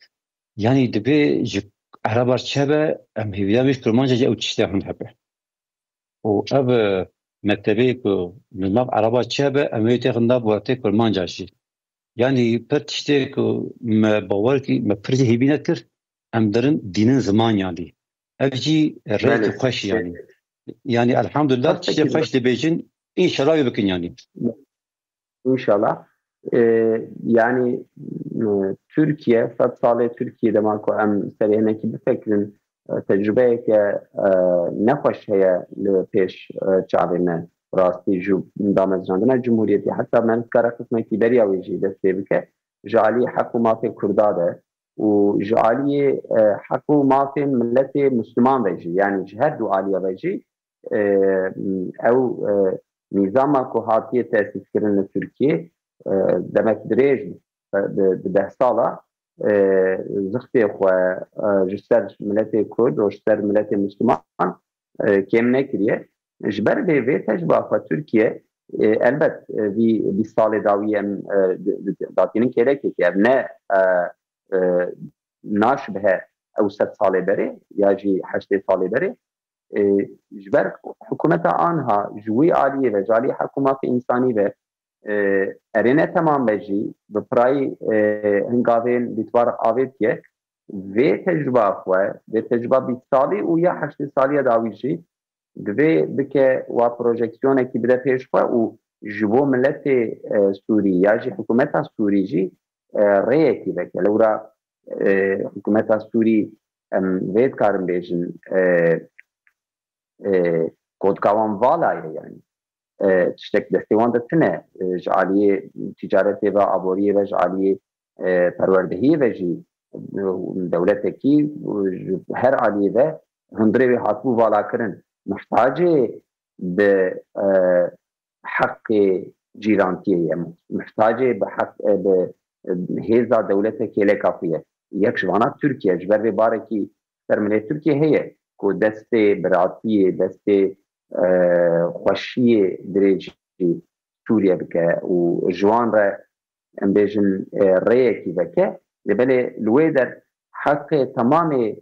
Yani, dibê ji Ereba çi hebe, em hêvîdar bin ji Kurmanca jî ew tiştê hûn hebe. Û ev, e, mektebê ku li nav Ereba çi hebe, em ê têxin nav welatê Kurmanca jî. Yanî pir tiştê ku me bawer kî, me pir jî hêvî nekir, em derin dînin ziman yanî. Ev jî rêkî Belê. Xweş yanî. Yanî elhamdulillah Pir tiştê sekî xweş dibêjin, înşallah wê bikin yanî. Înşallah. Ee, yani, e, Türkiye, sed salê Türkiye dema ku em serê hinekî bifikirin, e, tecrubeyeke, e, nexweş heye li pêş, e, çavê me. Rastî ji damezrandina Cumhuriyetê, heta me nikare qismekî beriya wê jî dest pê bike. Ji alî heq û mafê Kurda de û ji aliyê, e, heq û mafên miletê Müslüman ve jî, yani ji her du aliya ve jî, e, ew, e, nîzama ku hatiye tesîs kirin li Tirkiyê, e, demek dirêj, e, di, di deh sala, e, zixtê xwe, e, ji ser miletê Kurd û ji ser miletê Misliman, e, kêm nekiriye. Ji ber vê, vê tecrûba xwe Tirkiye, e, elbet, e, vî bîst salê dawî em, e, di, di, datînin kêlekekê, ev ne, e, e, naşbihe ew sed salê berê ya jî heştê salê berê. E, ji ber hikûmeta anha ji wî aliyê ve, ji aliyê hikûmatê însanî ve, e, erê ne temam be jî, bi pirayî, e, hingavên lîtwarek avêtiye, vê tecrüba xwe, vê tecrüba bîst salî û ya heştê salî ya dawî jî divê bike wa projeksiyonekî bide pêş xwe û ji bo miletê, e, Sûrî ya jî hikûmeta Sûrî jî, e, rêyekî veke. Lewra, e, hikûmeta Sûrî, em vê dikarin bêjin, e, e, kotka wan vala ye, yani. E, tiştek destê wan de tune. E, ji aliyê ticaretê ve, aboriyê ve, ji aliyê, e, perwerdehiyê ve jî, e, dewletekî, e, ji her aliyê ve hundirê wê hatibû valakirin. Muhtacê bi, e, heqê cîrantiyê ye. Muhtacê bi heq, e, bi, e, hêza dewlete kêleka xwe ye. Yek ji vana Tirkiye, ji ber vê barekî ser milê Tirkiye heye ku destê biratiyê, destê, e, xweşiyê dirêjî Sûriye bike û ji wan re, em bêjin, e, rêyekî veke. Lê belê li wê der heqê temamê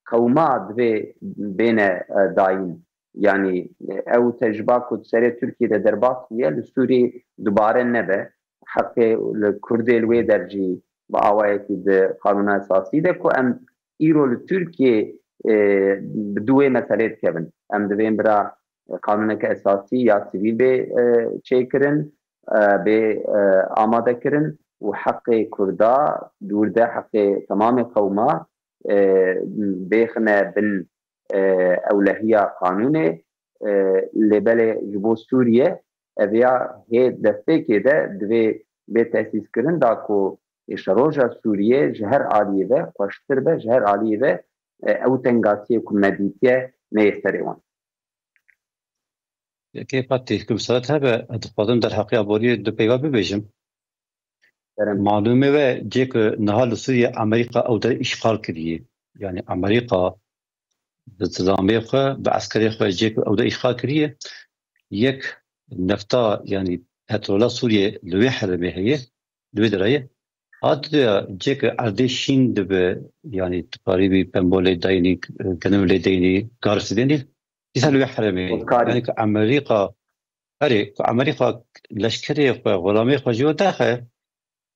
qewma divê bêne, e, dayîn. Yanî, e, ew tecrüba ku di serê Tirkiyê de derbas bûye, li Sûrî dubare nebe. Heqê li Kurdê li wê der jî bi awayekî di Qanûna Esasî de ku em îro li Tirkiyê, e, bi dû wê meselê dikevin. Em divên bira qanûneke esasî ya sivîl bê, e, çêkirin, e, bê, e, amadekirin û heqê Kurda dûr de, heqê temamê qewma, e, bêxine bin, e, ewlehiya qanûnê, e, lê belê ji bo Sûriye ev ya hê destpêkê de divê bê tesîskirin da ku êşeroja Sûriye ji her aliyê ve xweştir be, ji her aliyê ve, e, ew tengasiyê ku me dîtiye neyê serê wan. Yekê Fatî, ku misalet hebe, ez dixwazim derheqê aboriyê du peyva bibêjim. Kerem. Malûmê we cê ku niha li Sûriye Amerîka ew der îşxal kiriye. Yani Amerîka bi nizamê xwe, bi eskerê xwe cê ku ew der îşxal kiriye, yek nefta, yani petrola Sûriye li wê herêmê heye, li wê derê ye. A diya cê ku erdê şîn dibe, yani dikarî bî pembo lê deyînî, genim lê deyînî, garsî deyînî, dîsa li wê herêmê ye. Xwedkarî. Yani ku Amerîka, erê, ku Amerîka leşkerê xwe, xulamê xwe ji we daxe,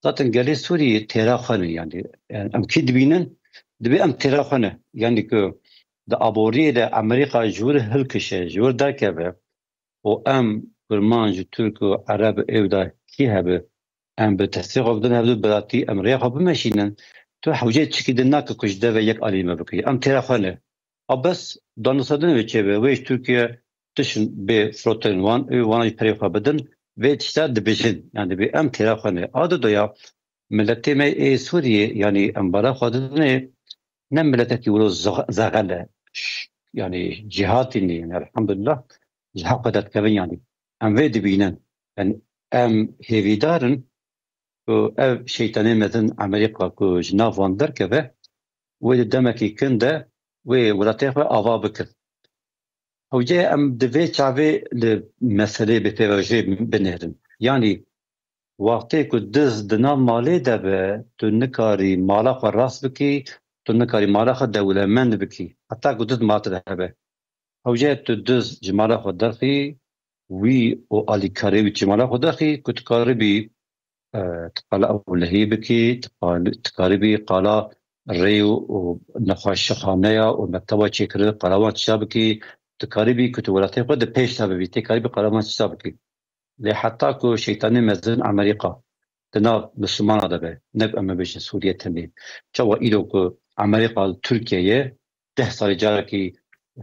zaten gelê Sûrî têra xwe ne, yani, yani em kî dibînin, dibê em têra xwe ne. Yani ku di aboriyê de Amerîka ji wir hilkişe, ji wir derkeve û em Kurmanc û Tirk û Ereb û ew da kî hebe, em bi destê xwe bidin hevdu biratî, em rêya xwe bimeşînin, tu hewceyê tişkî din nake ku ji devê yek alî me bikî. Em têra xwe ne. A bes danûstandinê wê çêbe, wê ji Tirkiye tişt bê firotin wan, ê wana jî perê xwe bidin, vê tişta dibêjin. Yani dibê em têra xwe ne. A didoya, miletê me ê Sûriyê, yani em bala xwe didinê, ne miletekî wilo zex-, zexel e. Ş-, yani cîhatî ne, yani elhamdulillah, ji heq ve derdikevin yani. Em vê dibînin. Yani em hêvîdar in ku ev şeytanê mezin Amerîka ku ji nav wan derkeve, wê di demekî kin de wê welatê xwe ava bikin. Hewce em di vê çavê li meselê bi pêvajoyê binêrin. Yanî wextê ku diz di nav malê de be, tu nikarî mala xwe rast bikî, tu nikarî mala xwe dewlemend bikî. Heta ku diz mal te de hebe. Hewce tu diz ji mala xwe derxî, wî û alîkarê wî ji mala xwe derxî, ku tu karibî, e, tu qala ewlehî bikî, tu qal-, tu karibî qala rê û, û nexweşxaneya û mekteba çêkirî, qala wan tişta bikî, tu karibî ku tu welatê xwe di pêş de bibî, tê karibî qala wan tişta bikî. Lê heta ku şeytanê mezin Amerîka di nav Mislimana de be, ne em ê bêjin Sûriye tenê. Çawa îro ku Amerîka li Tirkiyeyê deh salî carekî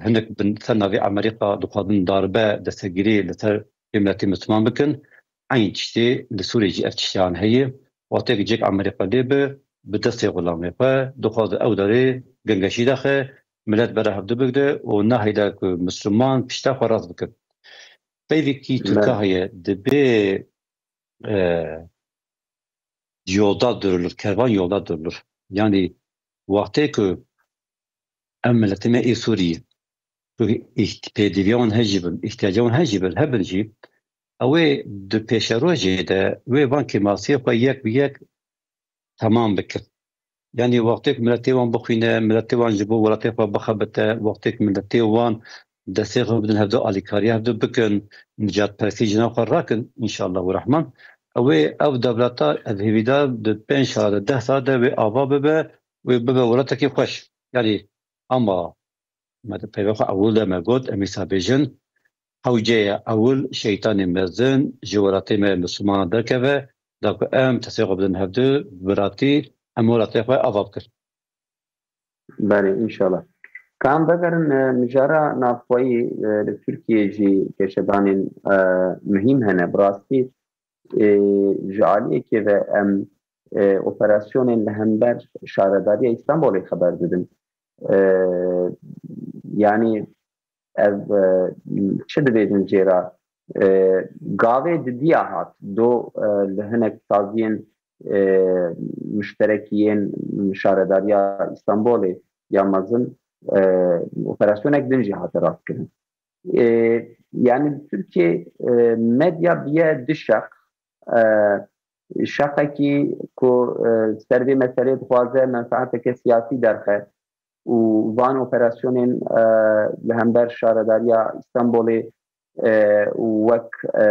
hinek bin ser navê Amerîka dixwazin darbe, destegirî li ser vê miletê Misliman bikin, eyn tiştê li Sûriyê jî ev tiştiyan heye. Wextê ku cêk Amerîka lê bi, bi destê xulamê xwe dixwaze ew derê gengeşî daxe, milet bera hevdu bigre û nahêle ku Misliman pişta xwe rast bikin. Peyvekî Tirka heye, dibê, e, yolda durulur, kervan yolda durulur. Yani wextê ku em miletê me ê Sûriyê, ku îht-, pêdiviya wan hejî bin, îhtiyaca wan hejî bin, hebin jî, ew ê di pêşerojê de wê van kêmasiyê xwe yek bi yek temam bikin. Yanî wextê ku miletê wan bixwîne, miletê wan ji bo welatê xwe bixebite, wextê ku miletê wan destê xwe bidin hevdu, alîkariya hevdu bikin, nijadperestî jina xwe rakin, înşallah û rehman. Ew ê, ev dewleta, ez hêvîdar di pênc sal de, deh sal de wê ava bibe, wê bibe welatekî xweş. Yanî, ama me di peyva xwe ewil de me got, em îsa bêjin, hewceye ewil şeytanê mezin ji welatê me Mislimana derkeve, da ku em destê xwe bidin hevdu, biratî, em welatê xwe ava bikin. Belê, înşallah. Ka em vegerin, e, mijara navxweyî, e, li Tirkiyê jî geşedanên, e, muhîm hene. Bi rastî, e, ji aliyekê ve em, e, operasyonên li hember Şaredariya Îstanbulê xeber didin. E, yanî ev, e, çi dibêjin jê re, e, gavê didiya hat, do, e, li hinek saziyên, e, muşterekî yên Şaredariya Îstanbulê ya mezin, e, operasyonek din jî hate rastkirin. E, yanî li Tirkiyê, e, medya biye du şeq, e, şeqekî ku, e, ser vê meselê dixwaze menfaeteke siyasî derxe, û van operasyonên, e, li hember Şaredariya Îstanbulê, e, û wek, e,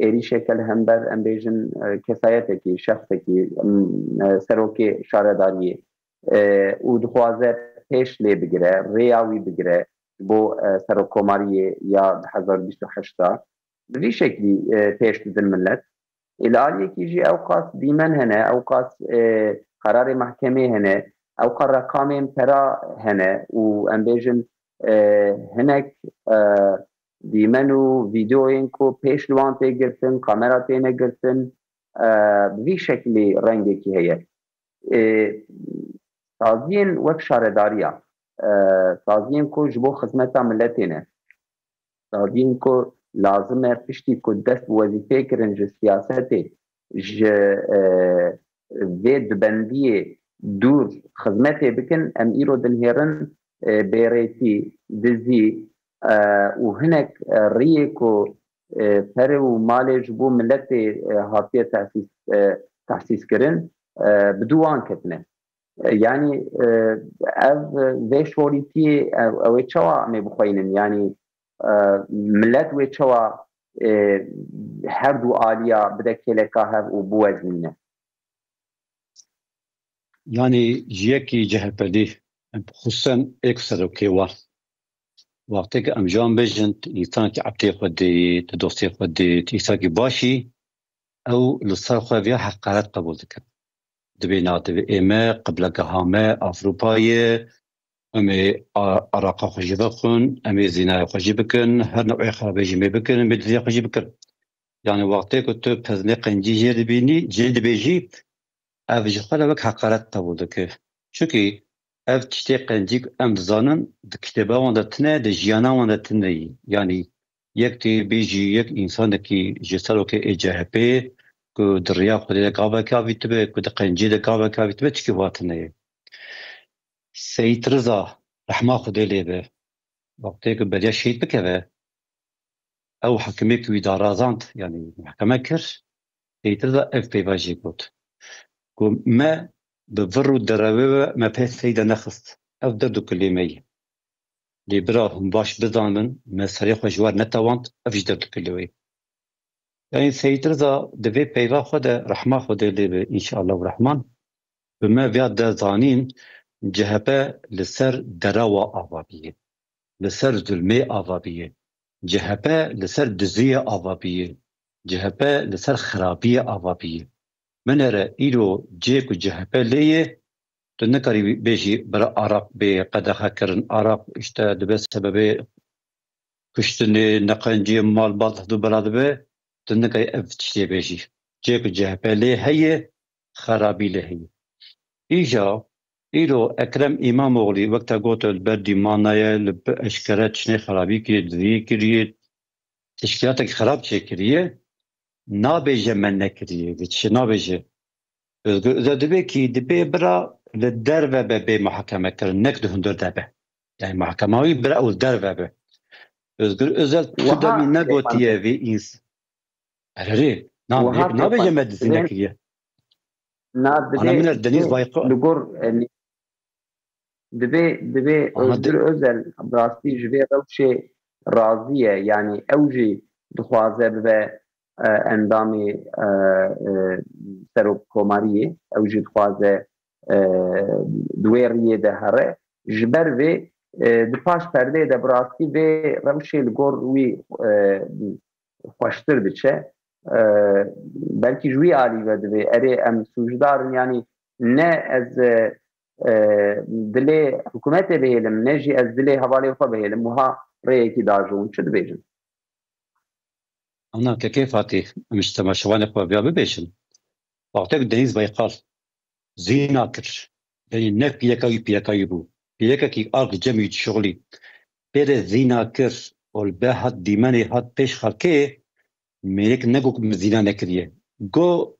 êrîşeke li hember, em bêjin, e, kesayetekî, şexsekî, m, e, serokê şaredariyê, e, û dixwaze pêş lê bigire, rêya wî bigire bo, e, serokkomariyê ya du hezar bîst û heşt de. Bi vî şeklî, e, pêş didin millet. Ê, li aliyekî jî ew qas dîmen hene, ew qas, e, qerarê mehkemê hene, ew qas reqamên pera hene û em bêjin, e, hinek, e, dîmen û vîdeoyên ku pêş li wan tê girtin, kamera têne girtin, e, bi vî şeklî rengekî heye. E, saziyên wek şaredariya, e, saziyên ku ji bo xizmeta miletê ne, saziyên ku lazim e piştî ku dest bi wezîfeyê kirin ji siyasetê, ji, e, vê dubendiyê dûr xizmetê bikin, em îro dinihêrin, e, bêrêtî, dizî, e, û hinek, e, riyê ku, e, pere û malê ji bo miletê, e, hatiye tehsîs, e, tehsîs kirin, e, bi dû wan ketine. E, yanî, e, ev, e, vê şorîtiyê, e, ew ê çawa em ê bixweynin? Yanî, e, milet wê çawa, e, her du aliya bide kêleka hev û biwezmîne? Yanî ji yekî C H P'lî, em xusûsen êk serokê wan. Wextê ku em ji wan bêjin, tu însanekî ebtê xwe dê, tu dostê xwe dê, tu însanekî baş î, ew li ser xwe viya heqaret qebûl dikin. Dibê na, dibê ê me, qiblegeha me, Ewropa ye, em ê a-, araqa xwe jî vexwin, em ê zînaya xwe jî bikin, her newê xerabê jî em ê bikin, em ê diziya xwe jî bikin. Yanî wextê ku tu pezinê qencî jê dibînî, jê dibêjî, ev ji xwe re wek heqaret qebûl dike. Çunkî ev tiştê qencî ku em dizanin, di kitêba wan de tune, di jiyana wan de tune yî. Yanî yek tê bêjî, yek însanekî ji serokê ê C H P'ê ku di riya Xwedê de gaveke avîtibe, ku di qencî de gaveke avîtibe, çikî wa tune ye. Seyîd Riza, rehma Xwedê lê be, wextê ku beriya şehîd bikeve, ew hekimê ku wî darazand, yanî mehkeme kir, Seyîd Riza ev peyva jê got, ku me bi vir û derewê ve me pê Seyîda nexist. Ev derd û kulê me ye. Lê bira hûn baş bizanin, me serê xwe ji we netewand, ev jî derd û kulê wê ye. Yanî Seyîd Riza di vê peyva xwe de, rehma Xwedê lê be, înşallah û rehman, bi me viya de zanîn, C H P li ser derewa ava bîye, li ser zulmê ava bîye, C H P li ser diziyê ava bîye, C H P li ser xirabiyê ava bîye. Binêre îro cihê ku C H P lê ye, tu nikarî bêjî bira araq bê qedexe kirin, araq işte dibe sebebê kuştinê, neqenciyê, malbat hevdu bela dibe, tu nikarî ev tiştê bêjî. Cihê ku C H P lê heye, xerabî lê heye. Îja, îro Ekrem Îmamoglî, wek te got, li ber dîmana ye, li bi eşkere tiştê xerabî kiriye, diziyê kiriye, teşkîlatek xerab çêkiriye, nabêje me nekiriye, vê tiştê nabêje. Özgür Özel dibê kî, dibê bira li derve be bê muhakeme kirin, nek di hundir de be. Yani muhakema wî bira ew li derve be. Özgür Özel tu demî negotiye vî ins-, Erê, na, nabêje me dizî nekiriye. Na, dibê, ana min er Deniz Bayko. Li gor, e, Divê, divê Özgür Özel bi rastî ji vê rewşê razî ye. Yanî ew jî dixwaze bibe, e, endamê, e, e, serokkomariyê. Ew jî dixwaze, e, di wê riyê de here. Ji ber vê, e, di paş perdeyê de bi rastî vê rewşê li gor wî, e, xweştir diçe. E, belkî ji wî alî ve divê, erê, em sûcdar in, yanî ne ez, e, e, dilê hikûmetê bihêlim, ne jî ez dilê hevalê xwe bihêlim. Wiha rêyekî da ji hûn çi dibêjin? Ana, kekê Fatî, em ji temaşevanê xwe viya bibêjin. Wextek Denîz Baykal zîna kir. Yanî ne pîreka wî pîreka wî bû. Pîrekekî ard li cem wî dişuxilî. Pê re zîna kir û li be hat dîmenê, hat pêş xelkê, mêrik negot min zîna nekiriye. Got,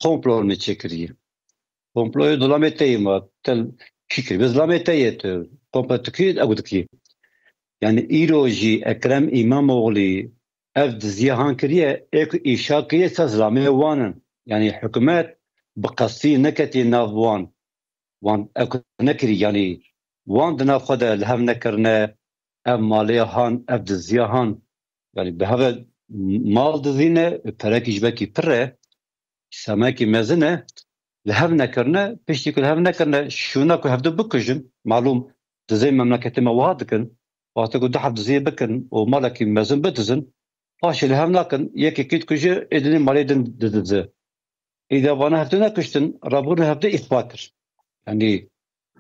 komplo min çêkiriye. Komployê zilamê te yê ma, te kî kiribe? Zilamê te yê tu. Komplo tu kî, ew dikî. Yanî îro jî Ekrem Îmamoğlî ev diziya han kiriye, ê ku îşa kiriye ser zilamê wan in. Yanî hikûmet bi qestî neketiye nav wan. Wan ev ku nekirî, yanî wan di nav xwe de li hev nekirine, ev malê han, ev diziya han. Yanî bi hev mal dizîne, perekî ji bekî pir e, sermayekî mezin e, li hev nekirine, piştî ku li hev nekirine, şûna ku hevdu bikujin, malûm dizê memleketê me wiha dikin, wextê ku du heb diziyê bikin û malekî mezin bidizin, paşê li hev nakin, yekê kî dikuje, ê dinê malê din didize. Îda vana hevdu nekuştin, rabûn hevdu îxva kir. Yanî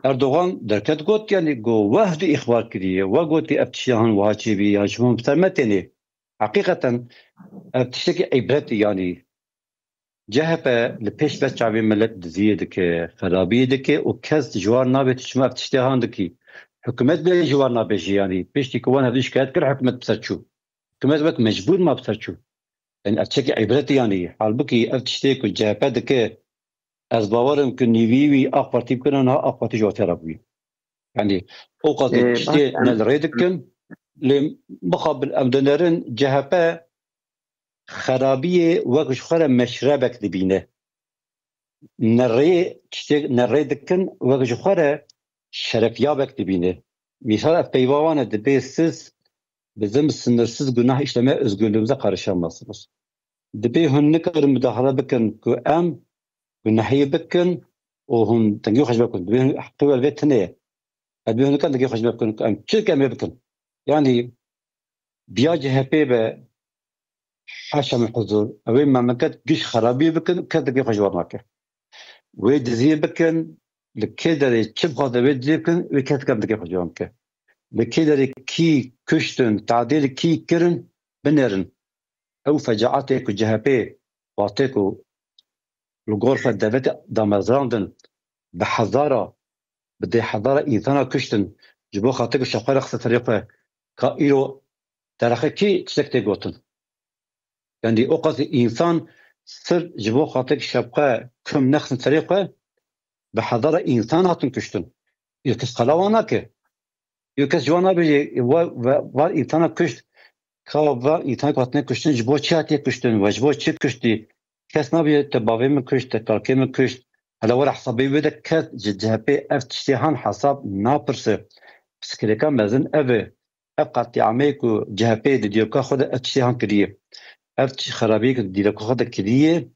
Erdogan derket got, yanî got, we hevdu îxva kiriye, we gotî ev tiştiya han wiha çêbî, yan ji min bi ser metênê. Heqîqeten ev tiştekî îbret e, yanî C H P li pêş ve çavê milet diziyê dike, xerabiyê dike û kes ji wan nabe tu çima ev tiştê han dikî. Hikûmet bile ji wan nabe jî, yanî piştî ku wan hevdî şikayet kir, hikûmet bi ser çû. Hikûmet wek mecbûr ma bi ser çû. Yanî ev çekî îbret e, yanî halbûkî ev tiştê ku C H P dike, ez bawer im ku nîvî wî A K Partî bikine, niha A K Partî ji watê re bûye. Yanî o qasî Ee, tiştê baş, em ne li rê dikin, lê mixabin em dinerin C H P xerabiyê wek ji xwe re meşrebek dibîne. Nerê tiştê nerê dikin, wek ji xwe re şerefyabek dibîne. Mîsal ev peyva wan e, dibê siz bizim sınırsız günah işleme özgürlüğümüze karışamazsınız. Dibê hûn nikarin müdahale bikin ku em gunehê bikin û hûn dengê xwe ji me bikin. Dibê heqê we li vê tune ye. Em dibê hûn nikarin dengê xwe ji me bikin ku em çi dikin em ê bikin. Yanî biya C H P be, haşa min huzur, ew ê memleket giş xerabî bikin, kes dengê xwe ji wan nake. Wê diziyê bikin, li kê derê çi bixwaze wê diziyê bikin, wê kes dengê xwe ji wan bike. Li kê derê kî kuştin, tadê li kî kirin, binêrin. Ew fecaetê ku C H P wextê ku li gor xwe devletê damezrandin, bi hezara, bi dê hezara însana kuştin, ji bo xatir ku şev xwe re xiste serê xwe, ka îro dereqê kî tiştek tê gotin. Yanî o qasî însan sir ji bo xatir ku şev xwe kum nexistin serê xwe, bi hezara însan hatin kuştin. Îro kes qala wan nake. Yo kes ji wan nabêje, va, va, va însana kuşt, ka va însanek hatine kuştin, ji bo çi hatiye kuştin, ve ji bo çi kuştî? Kes nabêje, te bavê min kuşt, te kalkê min kuşt. Hela were hesabê wê de kes ji C H P ev tiştê han hesab napirse. Piskirêka mezin ev e. Ev qetîameyê ku C H P di dîroka xwe de ev tiştê han kiriye. Ev tişt xerabiyê ku di dîroka xwe de kiriye,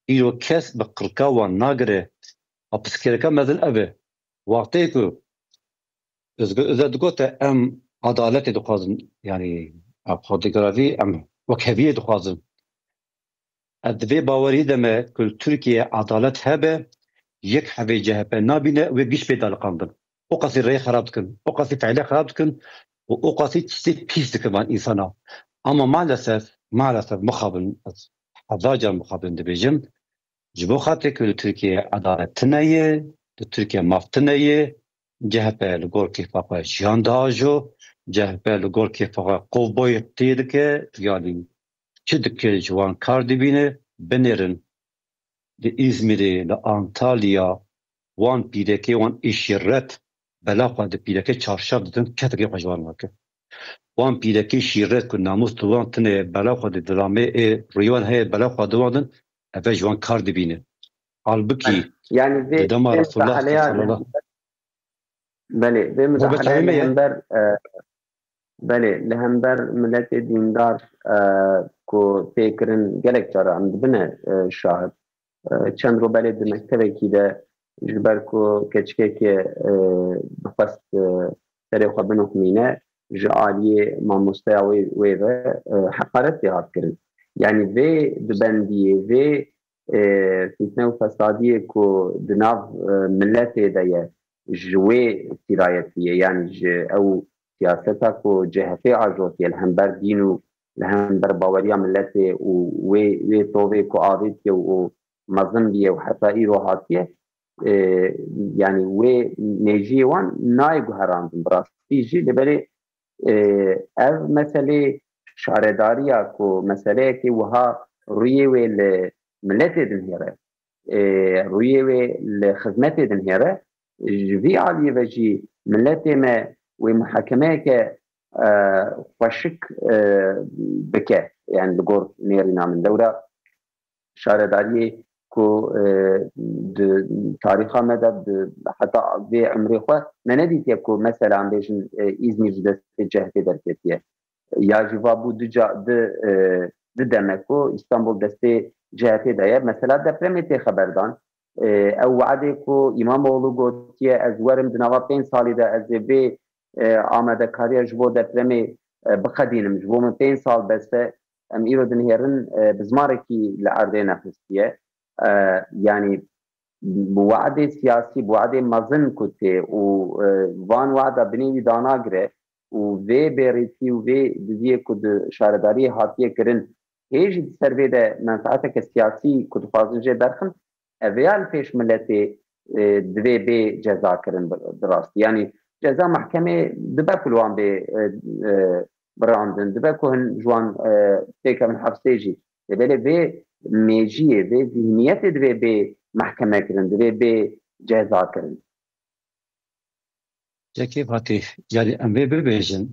îro kes bi qirka wan nagire. A piskirêka mezin ev e. Wextê ku Özgür Özel digote, em adaletê dixwazin, yanî, em xwedî giravî, em wekheviyê dixwazin. Ez di vê bawerî de me ku li Tirkiye adalet hebe, yek hebê C H P nabîne, wê giş pê daliqandin. O qasî rê xerab dikin, o qasî feîle xerab dikin û o qasî tiştê pîs dikin van însana. Ama maalesef, maalesef mixabin, ez hezar car mixabin dibêjim, ji bo xatirê ku li Tirkiye edalet tune ye, li Tirkiye maf tune ye, C H P li gor kêfa xwe jiyan diajo, C H P li gor kêfa xwe kovboy tê dike, yanî çi dike ji wan kar dibîne, binêrin. Li Îzmîrê, li Antalya, wan pîrekê, wan ê şîret, bela xwe di pîrekê çarşaf didin, kesekê xwe ji wan nake. Wan pîrekê şîret ku namûs di wan tune ye, bela xwe di dilamê ê rûyê wan heye, bela xwe di wan din, ev ji wan kar dibîne. Halbikî Yani di dema Resulullah sallallahu Belê, vê Bo mudaxele beçavê me li ye. hember, e, belê, li hember miletê dîndar, e, ku tê kirin gelek cara em dibine, e, şahid. E, çend ro belê di mektevekî de ji ber ku keçikekê, e, dixwest, e, serê xwe binuxmîne, ji aliyê mamosteya wê, wê ve, e, heqaret tê hat kirin. Yanî vê dibendiyê, vê e, fîtne û fesadiyê ku di nav, e, miletê de ye, ji wê sîrayetî ye, yanî ji ew siyaseta ku C H P ajotiye li hember dîn û li hember baweriya miletê û wê, wê tovê ku avêtiye û mezin biye û heta îro hatiye, e, yanî wê mêjiyê wan nayê guherandin bi rastî jî, lê belê e, ev meselê şaredariya ku meseleyekê wiha rûyê wê li miletê dinhêre, e, rûyê wê li xizmetê dinhêre, ji vî aliyê ve jî miletê me wê muhakemeyeke, e, xweşik, e, bike, yani li gor nêrîna min. Lewra şaredariyê ku, e, di tarîxa me de, di, heta vê emrê xwe me nedîtiye ku mesela em bêjin, e, Îzmîr ji destê C H P derketiye. Ya jî va bû du ca-, du, e, du deme ku Îstanbul destê C H P de ye. Mesela depremê tê xeberdan. E, ew we'dê ku Îmamoğlu gotiye, ez werim di nava pênc salî de ez ê vê, e, amadekariya ji bo depremê, e, biqedînim. Ji bo min pênc sal bes e. Em îro dinihêrin, e, bi zimarekî li erdê nexistiye. E, yanî bi we'dê siyasî, bi we'dê mezin ku tê û, e, van we'da binê wî danagire û vê bêrîtî û vê diziyê ku di şaredariyê hatiye kirin, hê jî di ser vê de menfaeteke siyasî ku dixwazin jê derxin, ev ya li pêş miletê, e, divê bê cezakirin bi, bi rastî. Yanî ceza mehkemê dibe ku li wan bê, e, e, birandin, dibe ku hin ji wan, e, têkevin hefsê jî. Lê belê vê mêjiyê, vê zihniyetê divê bê mehkeme kirin, divê bê ceza kirin. Cekê Fatî, yani em vê bibêjin,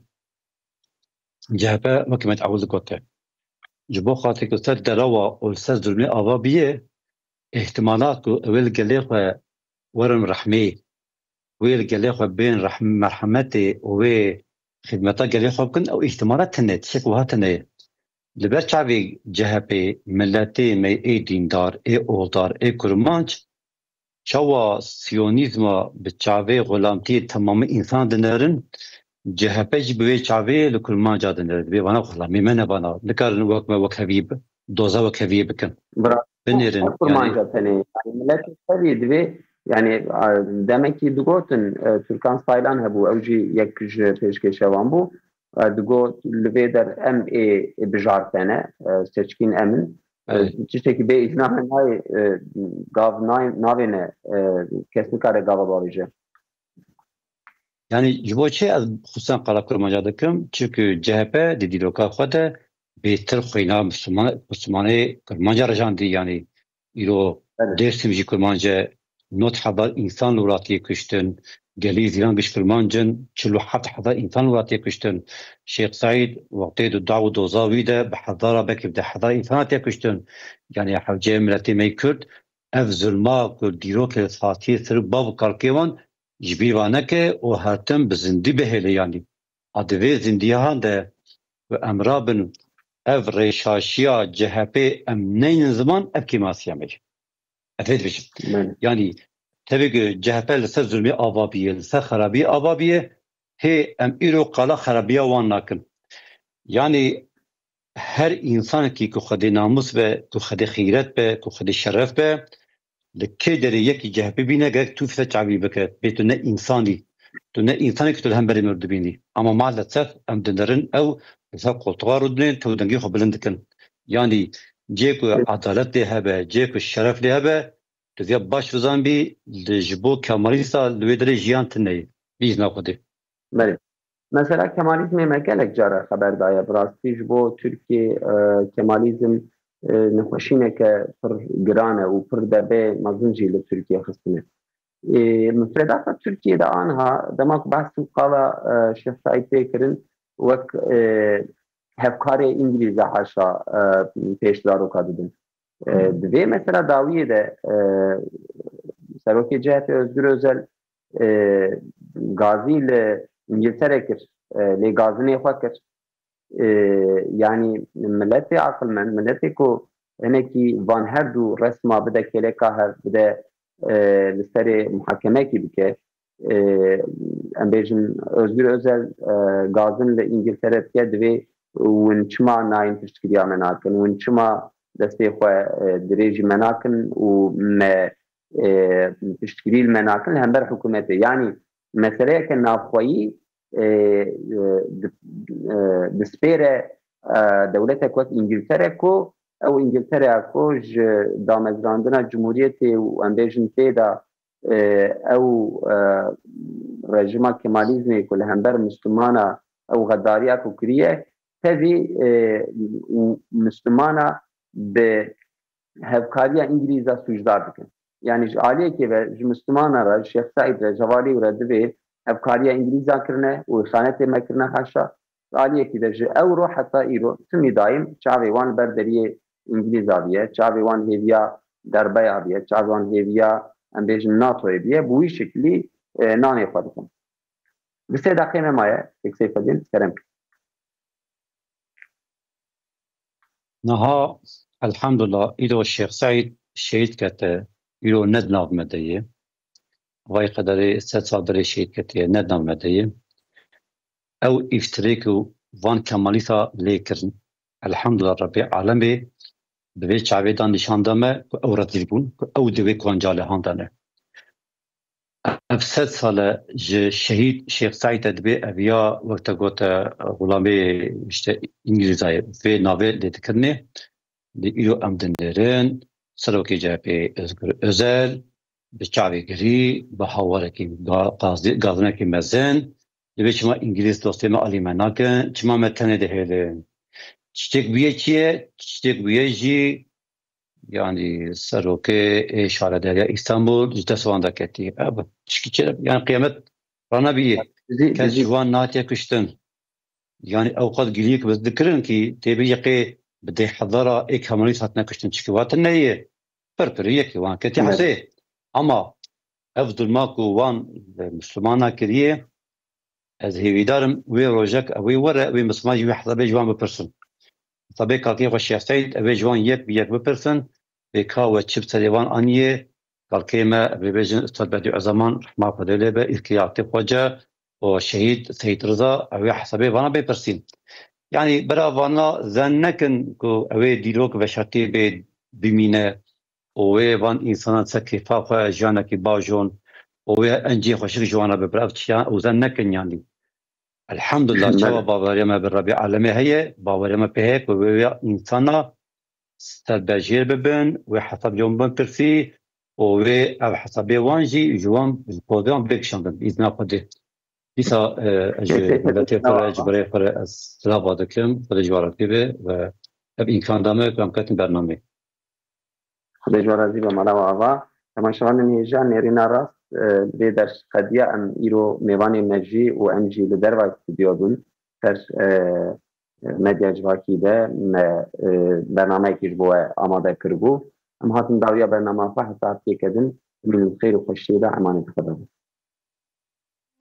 C H P wekî me ewil gote. Ji bo xatir ku ser derewa û li ser zulmê ava bîye, îhtimalat ku ew ê li gelê xwe werin rehmê, wê li gelê xwe bên rehm-, merhemetê û wê xidmeta gelê xwe bikin, ew îhtimalat tune, tiştek wiha tune ye. Li ber çavê C H P, miletê me ê dîndar, ê oldar, ê kurmanc, çawa siyonîzma bi çavê xulamtiyê temamî însan dinerin, C H P jî bi wê çavê li kurmanca dinere, dibê vana xulamê me ne vana. Nikarin wek me wekhevî bi-, doza wekheviyê bikin. Bira, Binêrin, ne kurmanca yani. Tenê. Yani milletê serî divê, yani, a, demekî digotin, e, Türkan Saylan hebû, ew jî yek ji pêşkêşewan bû. E, digot, li vê der em ê, ê bijartene, e, seçkîn em in. E, Evet. Tiştekî bê îzna me nayê, e, gav nayê, navêne, e, kes nikare gava bavêje. Yani ji bo çi ez xusûsan qala kurmanca dikim? Çünkü C H P di dîroka xwe de bêtir xwîna Müslüman, Müslümanê kurmanca rejandî. Yani îro Evet. Dêrsim jî kurmanc e, nod hezar însan li welatiyê kuştin, gelî Zîlan giş kurmanc in, çil û heft hezar însan li welatiyê kuştin. Şêx Seîd wextê di daw û doza wî de bi hezara belkî bi deh hezar însan hatiye kuştin. Yani hewceyê miletê me yê Kurd ev zulma ku dîrokê li hatiyê ser û bav û kalkê wan ji bîr va neke û her tim bi zindî bihêle yanî. A di vê zindiyahan de ku em rabin ev rêşaşiya C H P em neynin ziman, ev kêmasiya me ye. Ez vê dibêjim. Belê. Yanî tevî ku C H P li ser zulmê ava bîye, li ser xerabiyê ava bîye, hê em îro qala xerabiya wan nakin. Yanî her însanekî ku xwedê namûs be, ku xwedê xîret be, ku xwedê şeref be, li kê derê yekî C H P bîne, gerek tu fîte çavî bike. Bê tu ne însanî. Tu ne însanekî tu li hemberî min dibînî. Ama maalesef em dinerin ew li ser qoltuxa rûdinên tewdengî xwe bilind dikin. Yanî cê ku edalet lê hebe, cê ku şeref lê hebe, tu vê baş bizanbî, li ji bo Kemalîsta li wê derê jiyan tune ye. Bîzna Xwedê. Belê. Mesela Kemalîzmê me gelek cara xeber daye. Bi rastî ji bo Tirkiyê, e, Kemalîzm, e, nexweşîneke pir giran e û pir debê mezin jî li Tirkiyê xistine. E, mifredata Tirkiyê de aniha dema ku behs û qala, e, Şêx Seîd tê kirin wek, e, hevkarê Îngilîz e haşa, e, pêş zaroka didin. E, di vê mesela dawiyê de, e, serokê C H P Özgür Özel e, gazî li Îngiltere kir, e, lê gazinê xwe kir. E, yanî miletê aqilmend, miletê ku hinekî van her du resma bide kêleka hev, bide, e, li serê muhakemekî bike. E, em bêjin Özgür Özel, e, gazin li Îngiltere dike, divê hûn çima nayên piştgiriya me nakin, hûn çima destê xwe, e, dirêjî me nakin û me, e, piştgirî li me nakin li hember hikûmetê. Yanî meseleyeke navxweyî, e, e, di-, e, dispêre, e, dewletek wek Îngiltere ku ew Îngiltereya ku ji damezrandina cumhuriyetê û em bêjin tê de, e, ew, e, rejima Kemalîzmê ku li hember Mislimana ew xedariya ku kiriye, tevî, e, û Mislimana bi hevkariya Îngilîza sûcdar dikin. Yanî ji aliyekê ve ji Mislimana re, ji Şêx Seîd re, ji hevalî re divê hevkariya Îngilîza kirine û îxanetê me kirine haşa. Ji aliyekî de ji ewro heta îro timî dayim çavê wan li ber deriyê Îngilîza biye, çavê wan hêviya derbeya biye, çavê wan hêviya, em bêjin, NATOyê biye, bi wî şiklî, e, nanê xwe dikin. Bi sê deqê me maye, Kek Seyfedîn, kerem kir. Niha, elhamdulillah, îro Şêx Seîd şehîd kete, îro ne di nav me de ye. Vay qederê sed sal berê şehîd ketiye, ne di nav me de ye. Ew îftirê ku van Kemalîsta lê kirin, elhamdulillah Rebbê alemê bi vê çavê da nîşan da me ku ew rezîl bûn, ku ew di wê kuanca lê han de ne. Ev sed sal e ji şehîd Şêx Seîd e dibê ev ya wek te gote xulamê işte Îngilîzayê vê navê lê dikirinê. Lê îro em dinêrin serokê C H P Özgür Özel bi çavê girî, bi hawarekî ga-, gazî-, gazinekî mezin, dibê çima Îngilîz dostê me alî me nakin, çima me tenê dihêlin. Tiştek bûye çi ye? Tiştek bûye jî yanî serokê ê şaredariya Îstanbul ji dest wan de ketî. Ev tişkî çi, yanî qiyamet ranebiyê. Dizî, Kes dizî. Ji wan natiye kuştin. Yanî ew qet giliyek bi dikirin ki tê bi yeqê bi deh hezara ê Kemalîst hatine kuştin, çiki watin neyê. Pir pir yekê wan ketî Hı. hesê. Ama ev zulma ku wan li Mislimana kiriye, ez hêvîdar im wê rojek ew ê were, wê Misliman jî wê hesabê ji wan bipirsin. Hesabê kalkê xwe Şêx Seîd, ew ê ji wan yek bi yek bipirsin, bê ka we çi bi serê wan aniye, kalkê me, ev ê bêjin Ustad Bedî Ezaman, rehma Xwedê lê be, îlkê Akif Xoce û şehîd Seyîd Riza, ew ê hesabê vana bê pirsîn. Yanî bira vana zen nekin ku ew ê dîrok veşartî bê bimîne û wê van însanan ser kêfa xwe jiyanekî bajon û wê encê xweşik ji wan re bibire. Ev tiştiyan ew zen nekin yanî. Elhamdulillah, Belê. çawa baweriya me bi Rebî alemê heye, baweriya me pê heye ku wê wê însana serbejêr bibin, wê hesab ji wan bin pirsî û wê ev hesabê wan jî ji wan, ji pozê wan bê kişandin, bi îzna Xwedê. Dîsa, e, ez ji Pê miletê xwe re, ji birayê xwe re ez silava dikim, Xwedê ji wan re bibe ve ev îmkan da me ku em ketin bernameyê. Xwedê ji we razî be, mala we ava. Temaşevanên hêja, nêrîna rast, e, vê derqediya em îro mêvanê me jî û em jî li derva stûdyo bûn. Ser, e, medya civakî de me, e, bernameyekî ji bo we amade kiribû. Em hatin dawiya bernama xwe heta heftê kedin. Hûn li xêr û xweşiyê de emanetê Xwedê bin.